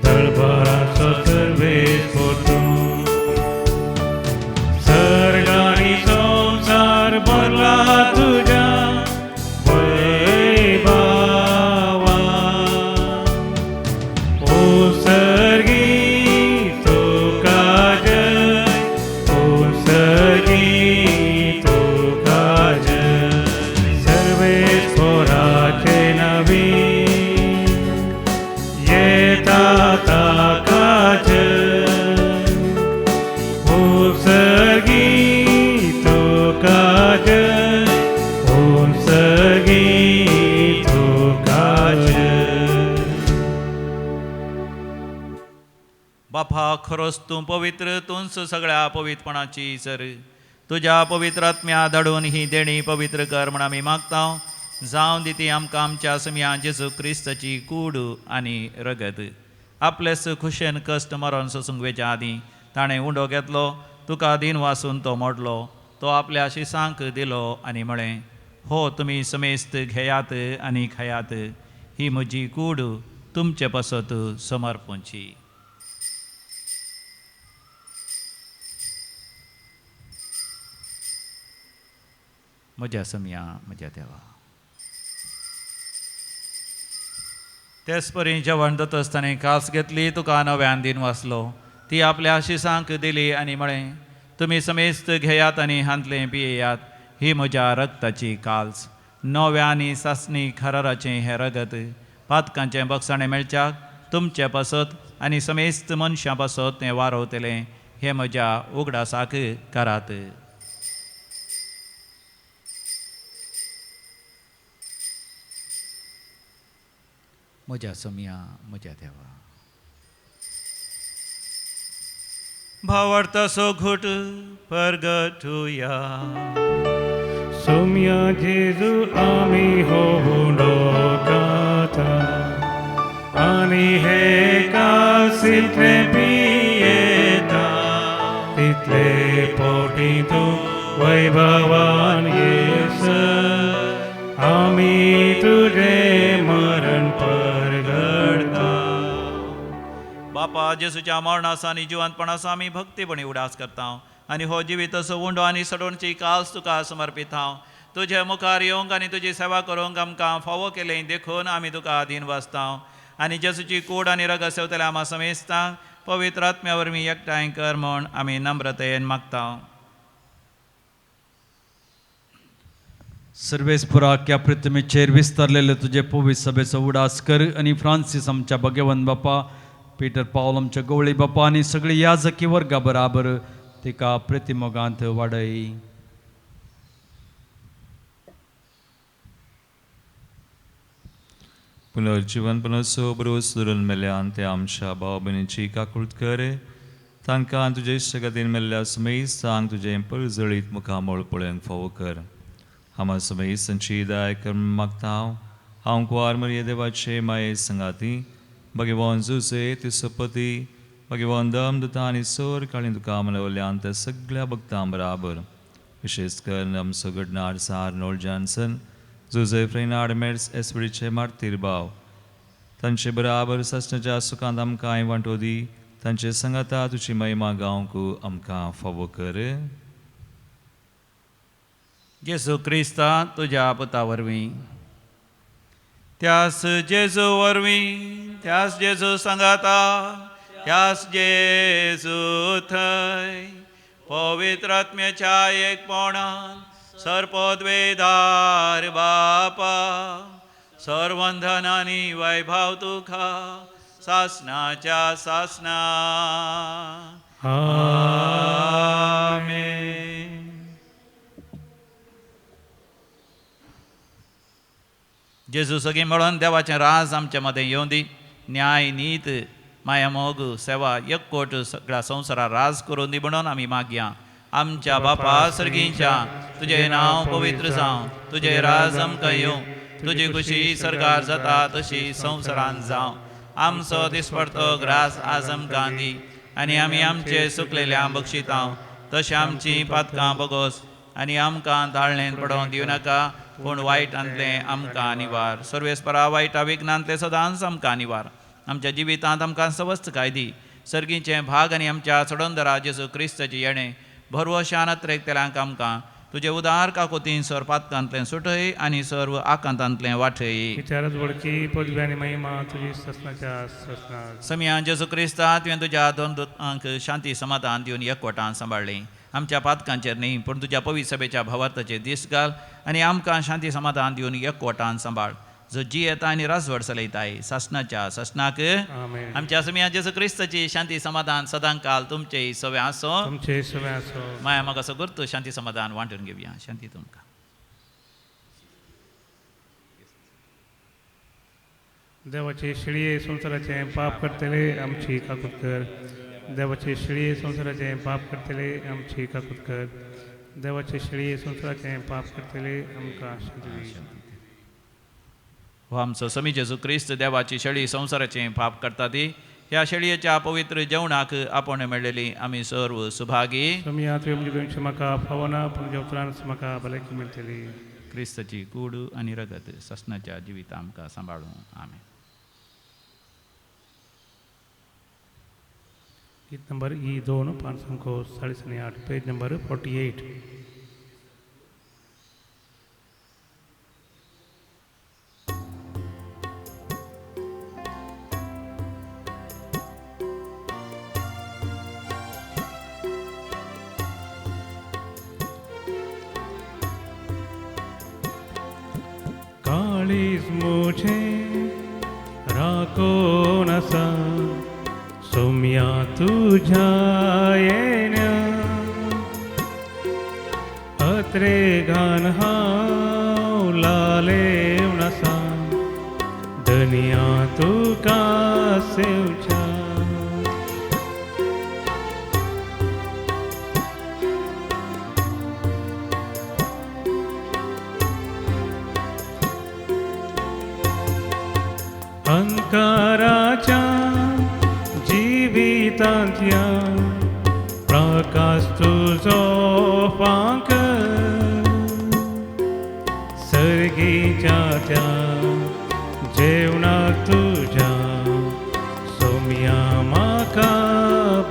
दळबाराचो सर्वेस्पर तूं, सर्ग आनी संवसार भरला तुज्या वैभवान. ओ सर्गी तुका जय, ओ सर्गी तुका जय, सर्वेस्पराचे नवी येता ताका जय. ओ सर्गी तुका जय, ओ सर्गी तुका जय. बापा, खरोच तूं पवित्र, तूंच सगळ्या पवित्रपणाची सर. तुज्या पवित्र आत्म्या धाडून ही देणी पवित्र कर म्हण आमी मागता. जावं दी ती आमकां आमच्या सुमया जेजू क्रिस्ताची कूड आनी रगत. आपलेच खुशेन कश्ट मरण सोसूंक वेच्या आदीं ताणें उंडो घेतलो, तुका दिन वासून तो मोडलो, तो आपल्या शिसांक दिलो आनी म्हळें, हो तुमी समेस्त घेयात आनी खायात, ही म्हजी कूड तुमचे पासत समर्पणची. म्हज्या समया म्हज्या देवा. तेच परी जेवण जाता आसतना कास घेतली, तुका नव्यान दिन वाचलो, ती आपल्या शिसांक दिली आनी म्हळें, तुमी समेस्त घेयात आनी हांतलें पियेयात, ही म्हज्या रक्ताची काल्स, नव्या आनी सासणी खराराचें हें रगत पातकांचें बक्षाणें मेळच्याक तुमचे पासत आनी समेस्त मनशां पासत तें वारवतलें, हें म्हज्या उगडासाक करात. म्हज्या सोम्या, म्हज्या देवा, भावार्थाचो घोट परगटुया. सोम्या जेजू आमी होवून गाता आनी हे कासिंतले पियेता, तितले पोटी तूं वैभवान येस, आमी तुजें मरण परगडता. बापा, जेजूच्या मरणाचो आनी जिवंतपणाचो आमी भक्तीपणी उडास करता आनी हो जिविताचो उंडो आनी सडोवणची काल्स तुका समर्पीत हांव. तुजे मुखार येवंक आनी तुजी सेवा करूंक आमकां फावो केलें देखून आमी तुका अधीन वाचता आनी जेजूची कूड आनी रगत सेवतल्या आमा समेस्तांक पवित्र आत्म्या वरवीं एकठांय कर म्हूण आमी नम्रतेन मागता. सर्वेस्पुरा ह्या पृथ्वीचेर विस्तारलेले तुजे पवित्र सभेचो उडास कर आनी फ्रांसीस आमच्या भगवंत बापा, पीटर पावल आमच्या गवळी बापा आनी सगळी याजकी वर्गा बराबर तिका प्रतिमोगांत वाडय. पुनर्जिवनपणाचो बरोस धरून मेल्यान ते आमच्या भाव भयणीची काकूळत कर, तांकां तुजे इश्टगतीन मेल्ल्या समेस्तांक तुजें परजळीत मुखामळ पळोवंक फावो कर. हांव समेस्तांची दया कर मागता. हांव हांव कुवार मरिये देवाचे माये संगाती भगवान जुसे तिसपती भगवान दम दुता आनी सोर काळी तुका मनवल्यान त्या सगळ्या भक्तां बराबर विशेष करून आमचो घडणार सार नोल जॉन्सन, जुजे फ्रेनाड मेर्स एसबडीचे मार्तीर भाव, तांचे बराबर सासणाच्या सुखांत आमकां वांटो दी, तांचे संगाता तुजी महिमा गावंक आमकां फावो कर. जेजू क्रिस्ता तुज्या पुता वरवीं, त्यास जेजू वरवीं, त्यास जेजू सांगाता, त्यास जेजू थंय पवित्र आत्म्याच्या एकपणान सर्पद्वेदार बापा, सर्वंधन आनी वैभव तुका सासनाच्या सासना. आमेन. जेजू सगळीं मेळोन देवाचें राज आमच्या मदें येवं दी. न्याय, नीत, माया, मोग, सेवा, एकवट सगळ्या संवसारार राज करून दी म्हणून आमी मागया. आमच्या बापा सर्गींच्या, तुजें नांव पवित्र जावं, तुजें राज आमकां येवं, तुजी खुशी सर्गार जाता तशी संवसारान जावं. आमचो दिसपडतो ग्रास आज आमकां दी आनी आमी आमचे सुकलेल्या बक्षितां तशें आमचीं पातकां बगोस आनी आमकां धाळणेन पडोवंक दिवं नाका, पूण वायटांतलें आमकां निवार. सर्वेस्परा वायटा विघ्नांतलें सदांच आमकां निवार. आमच्या जिवितांत आमकां सवस्तकाय दी. सर्गीचें भाग आनी आमच्या चडंदरा जेजू क्रिस्ताचें येणें भरवशान अत्रेकतल्यांक आमकां तुजे उदार काकोतीन सर्व पातकांतलें सुटय आनी सर्व आकांतांतलें वाटय. पदवी आनी महिमा तुजी ससनाच्या ससनाक. समिया जेजू क्रिस्ता, तुवें तुज्या दोन दुतांक शांती समाधान दिवन एकवटान सांबाळ्ळी. आमच्या पातकांचेर न्ही पूण तुज्या पवित्र सभेच्या भावार्थाचेर दीस घाल आनी आमकां शांती समाधान दिवन एकवटान सांबाळ, जो जियेता आनी राजवट चलयताय सासनाच्या सासनाक. आमच्या समिया जेजू क्रिस्ताची शांती समाधान सदांकाल तुमचे सवे आसो. तुमचे सवे आसो. माया म्हाका सगळो शांती समाधान वांटून घेवया. शांती तुमकां. देवाचे शिळये संवसाराचें पाप करतले आमची काकूत कर. देवाचे शिळये संवसाराचें पाप करतले आमची काकूत कर. देवाचे शिळये संवसाराचें पाप करतले आमकां शांती दी. हो आमचो समी जेजू क्रिस्त देवाची शेळी संवसाराचें पाप करता ती ह्या शेळयेच्या पवित्र जेवणाक आपण मेळ्ळेली आमी सर्व सुभागी. समिया तुवें म्हजे तुमचें म्हाका फावना, पूण तुज्या उपरांत म्हाका भलायकी मेळटली. क्रिस्ताची कूड आनी रगत ससनाच्या जिविता आमकां सांबाळूं. आमेन. गीत नंबर ई 2 548, पेज नंबर 48. काळीज म्हजें राखून आसा सोम्या तुज्या येण्या अत्रेगान हांव लालेवन आसा धनया तुका सेवच्या. अंकाराच्या जिवितांतल्या प्रकाश तुजो फांक सर्गीच्या त्या जेवणाक तुज्या सोम्या म्हाका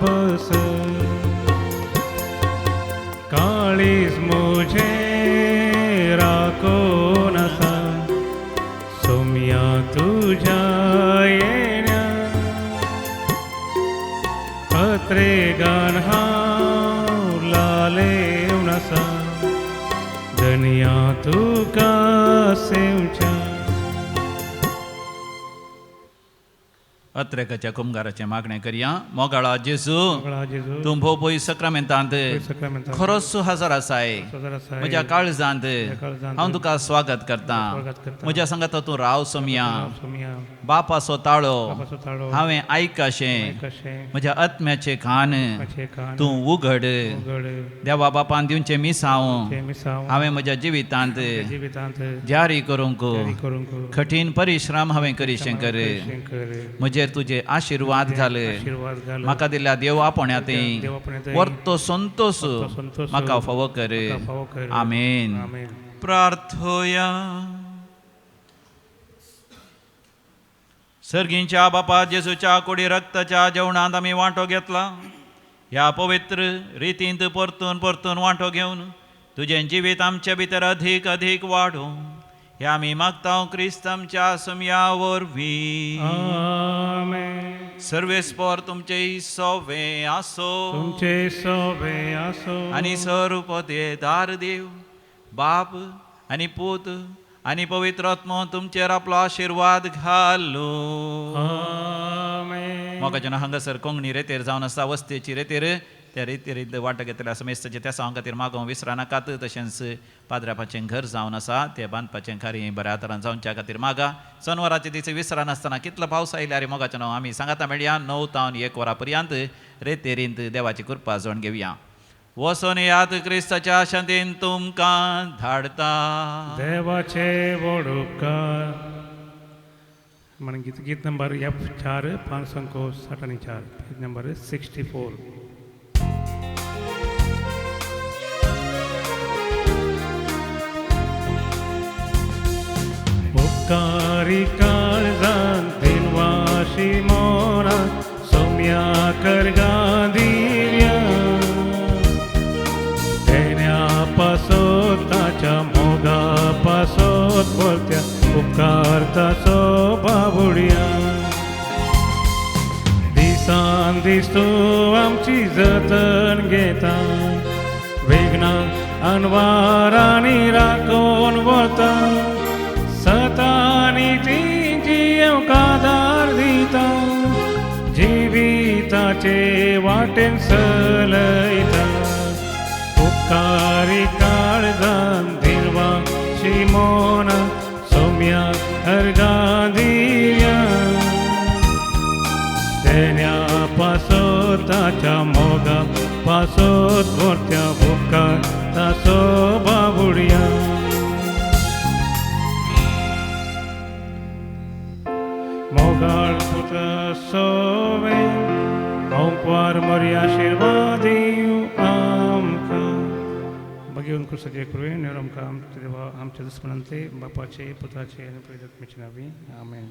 बस. काळीज म्हजें राखून आसा सोम्या तुज्या येण्या अत्रेगान हांव लालेवन आसा धनया तुका सेवच्या. अत्रेकाच्या कुमगाराचें मागणें करया. मोगाळा जेजू, तूं भोव पयस सक्रामेंतांत खरोच हजर आसाय. म्हज्या काळजांत हांव तुका स्वागत करता. म्हज्या सांगाता तूं राव सोमया. बापाचो ताळो हांवें आयकाशें. म्हज्या आत्म्याचें कान तूं उघड. देवा बापान दिवचें मिसांव हांवें म्हज्या जिवितांत जारी करूंक कठीण परिश्रम हांवें करीशें कर. म्हजेर तुजे आशिर्वाद घाले. म्हाका दिल्या देव आपोवण्यात वर्तो संतोष म्हाका फावो कर. आमेन. प्रार्थोया. सर्गींच्या बापा जेजूच्या कुडी रक्ताच्या जेवणांत आमी वांटो घेतला. ह्या पवित्र रितींत परतून परतून वांटो घेवन तुजें जिवीत आमचे भितर अधीक अधीक वाडूं ह्या आमी मागता क्रिस्त आमच्या सोमया वरवीं. आमेन. सर्वेस्पर तुमचे सोवे आसो. तुमचे सोवे आसो. आनी स्वरूपते दार देव बाप आनी पूत आनी पवित्र आत्मो तुमचेर आपलो आशिर्वाद घालू. आमेन. मोगाच्यान हांगासर कोंकणी रेतेर जावन आसा वस्तेची रेतेर त्या रेतेर वांटो घेतल्या समेस्ताचें त्या सांग खातीर मागोवंक विसरानाकात. तशेंच पाद्रापाचें घर जावन आसा तें बांदपाचें कार्य बऱ्या तरान जावच्या खातीर मागा. सनवाराचे दीस विसरानासतना कितलो पावस आयल्यार मोगाचें नांव आमी सांगाता मेळया. 9 तावन 1 वरां पर्यंत रेतेरींत देवाची कृपा जावन घेवया. वचोन याद क्रिस्ताच्या शांतीन तुमकां धाडता. देवाचे व्हड उपकार. म्हण गीत गीत नंबर F4 564, गीत नंबर 64. उपकारी काळजान दिनवाशी मोना सोम्या करगा दिव्या देण्या पासोत ताच्या मोगा पासोत बोलत्या उपकार ताचो बाबुडया. दिसान दीस तूं आमची जतन घेता वेगना अनवारांनी राखून व्हरता सतानी जियेवंक आदार दिता जिविताचे वाटेन चलयता. उपकारी काळजान दिनवाशी मोना सोम्या अर्गां दिया देण्या पासोत ताच्या मोगा पासोत मोरत्या उपकार ताचो बाबुडया. मोगाळ पुता सोवे ओंकवार मोरी आशिर्वाद दिवं आमकां. भगेवन क्रिस्ताचे कृपेन आमकां आमच्या देवा आमच्या दुस्मनांतले बापाचे पुताचे आनी पवित्र आत्म्याचे नांवी. आमेन.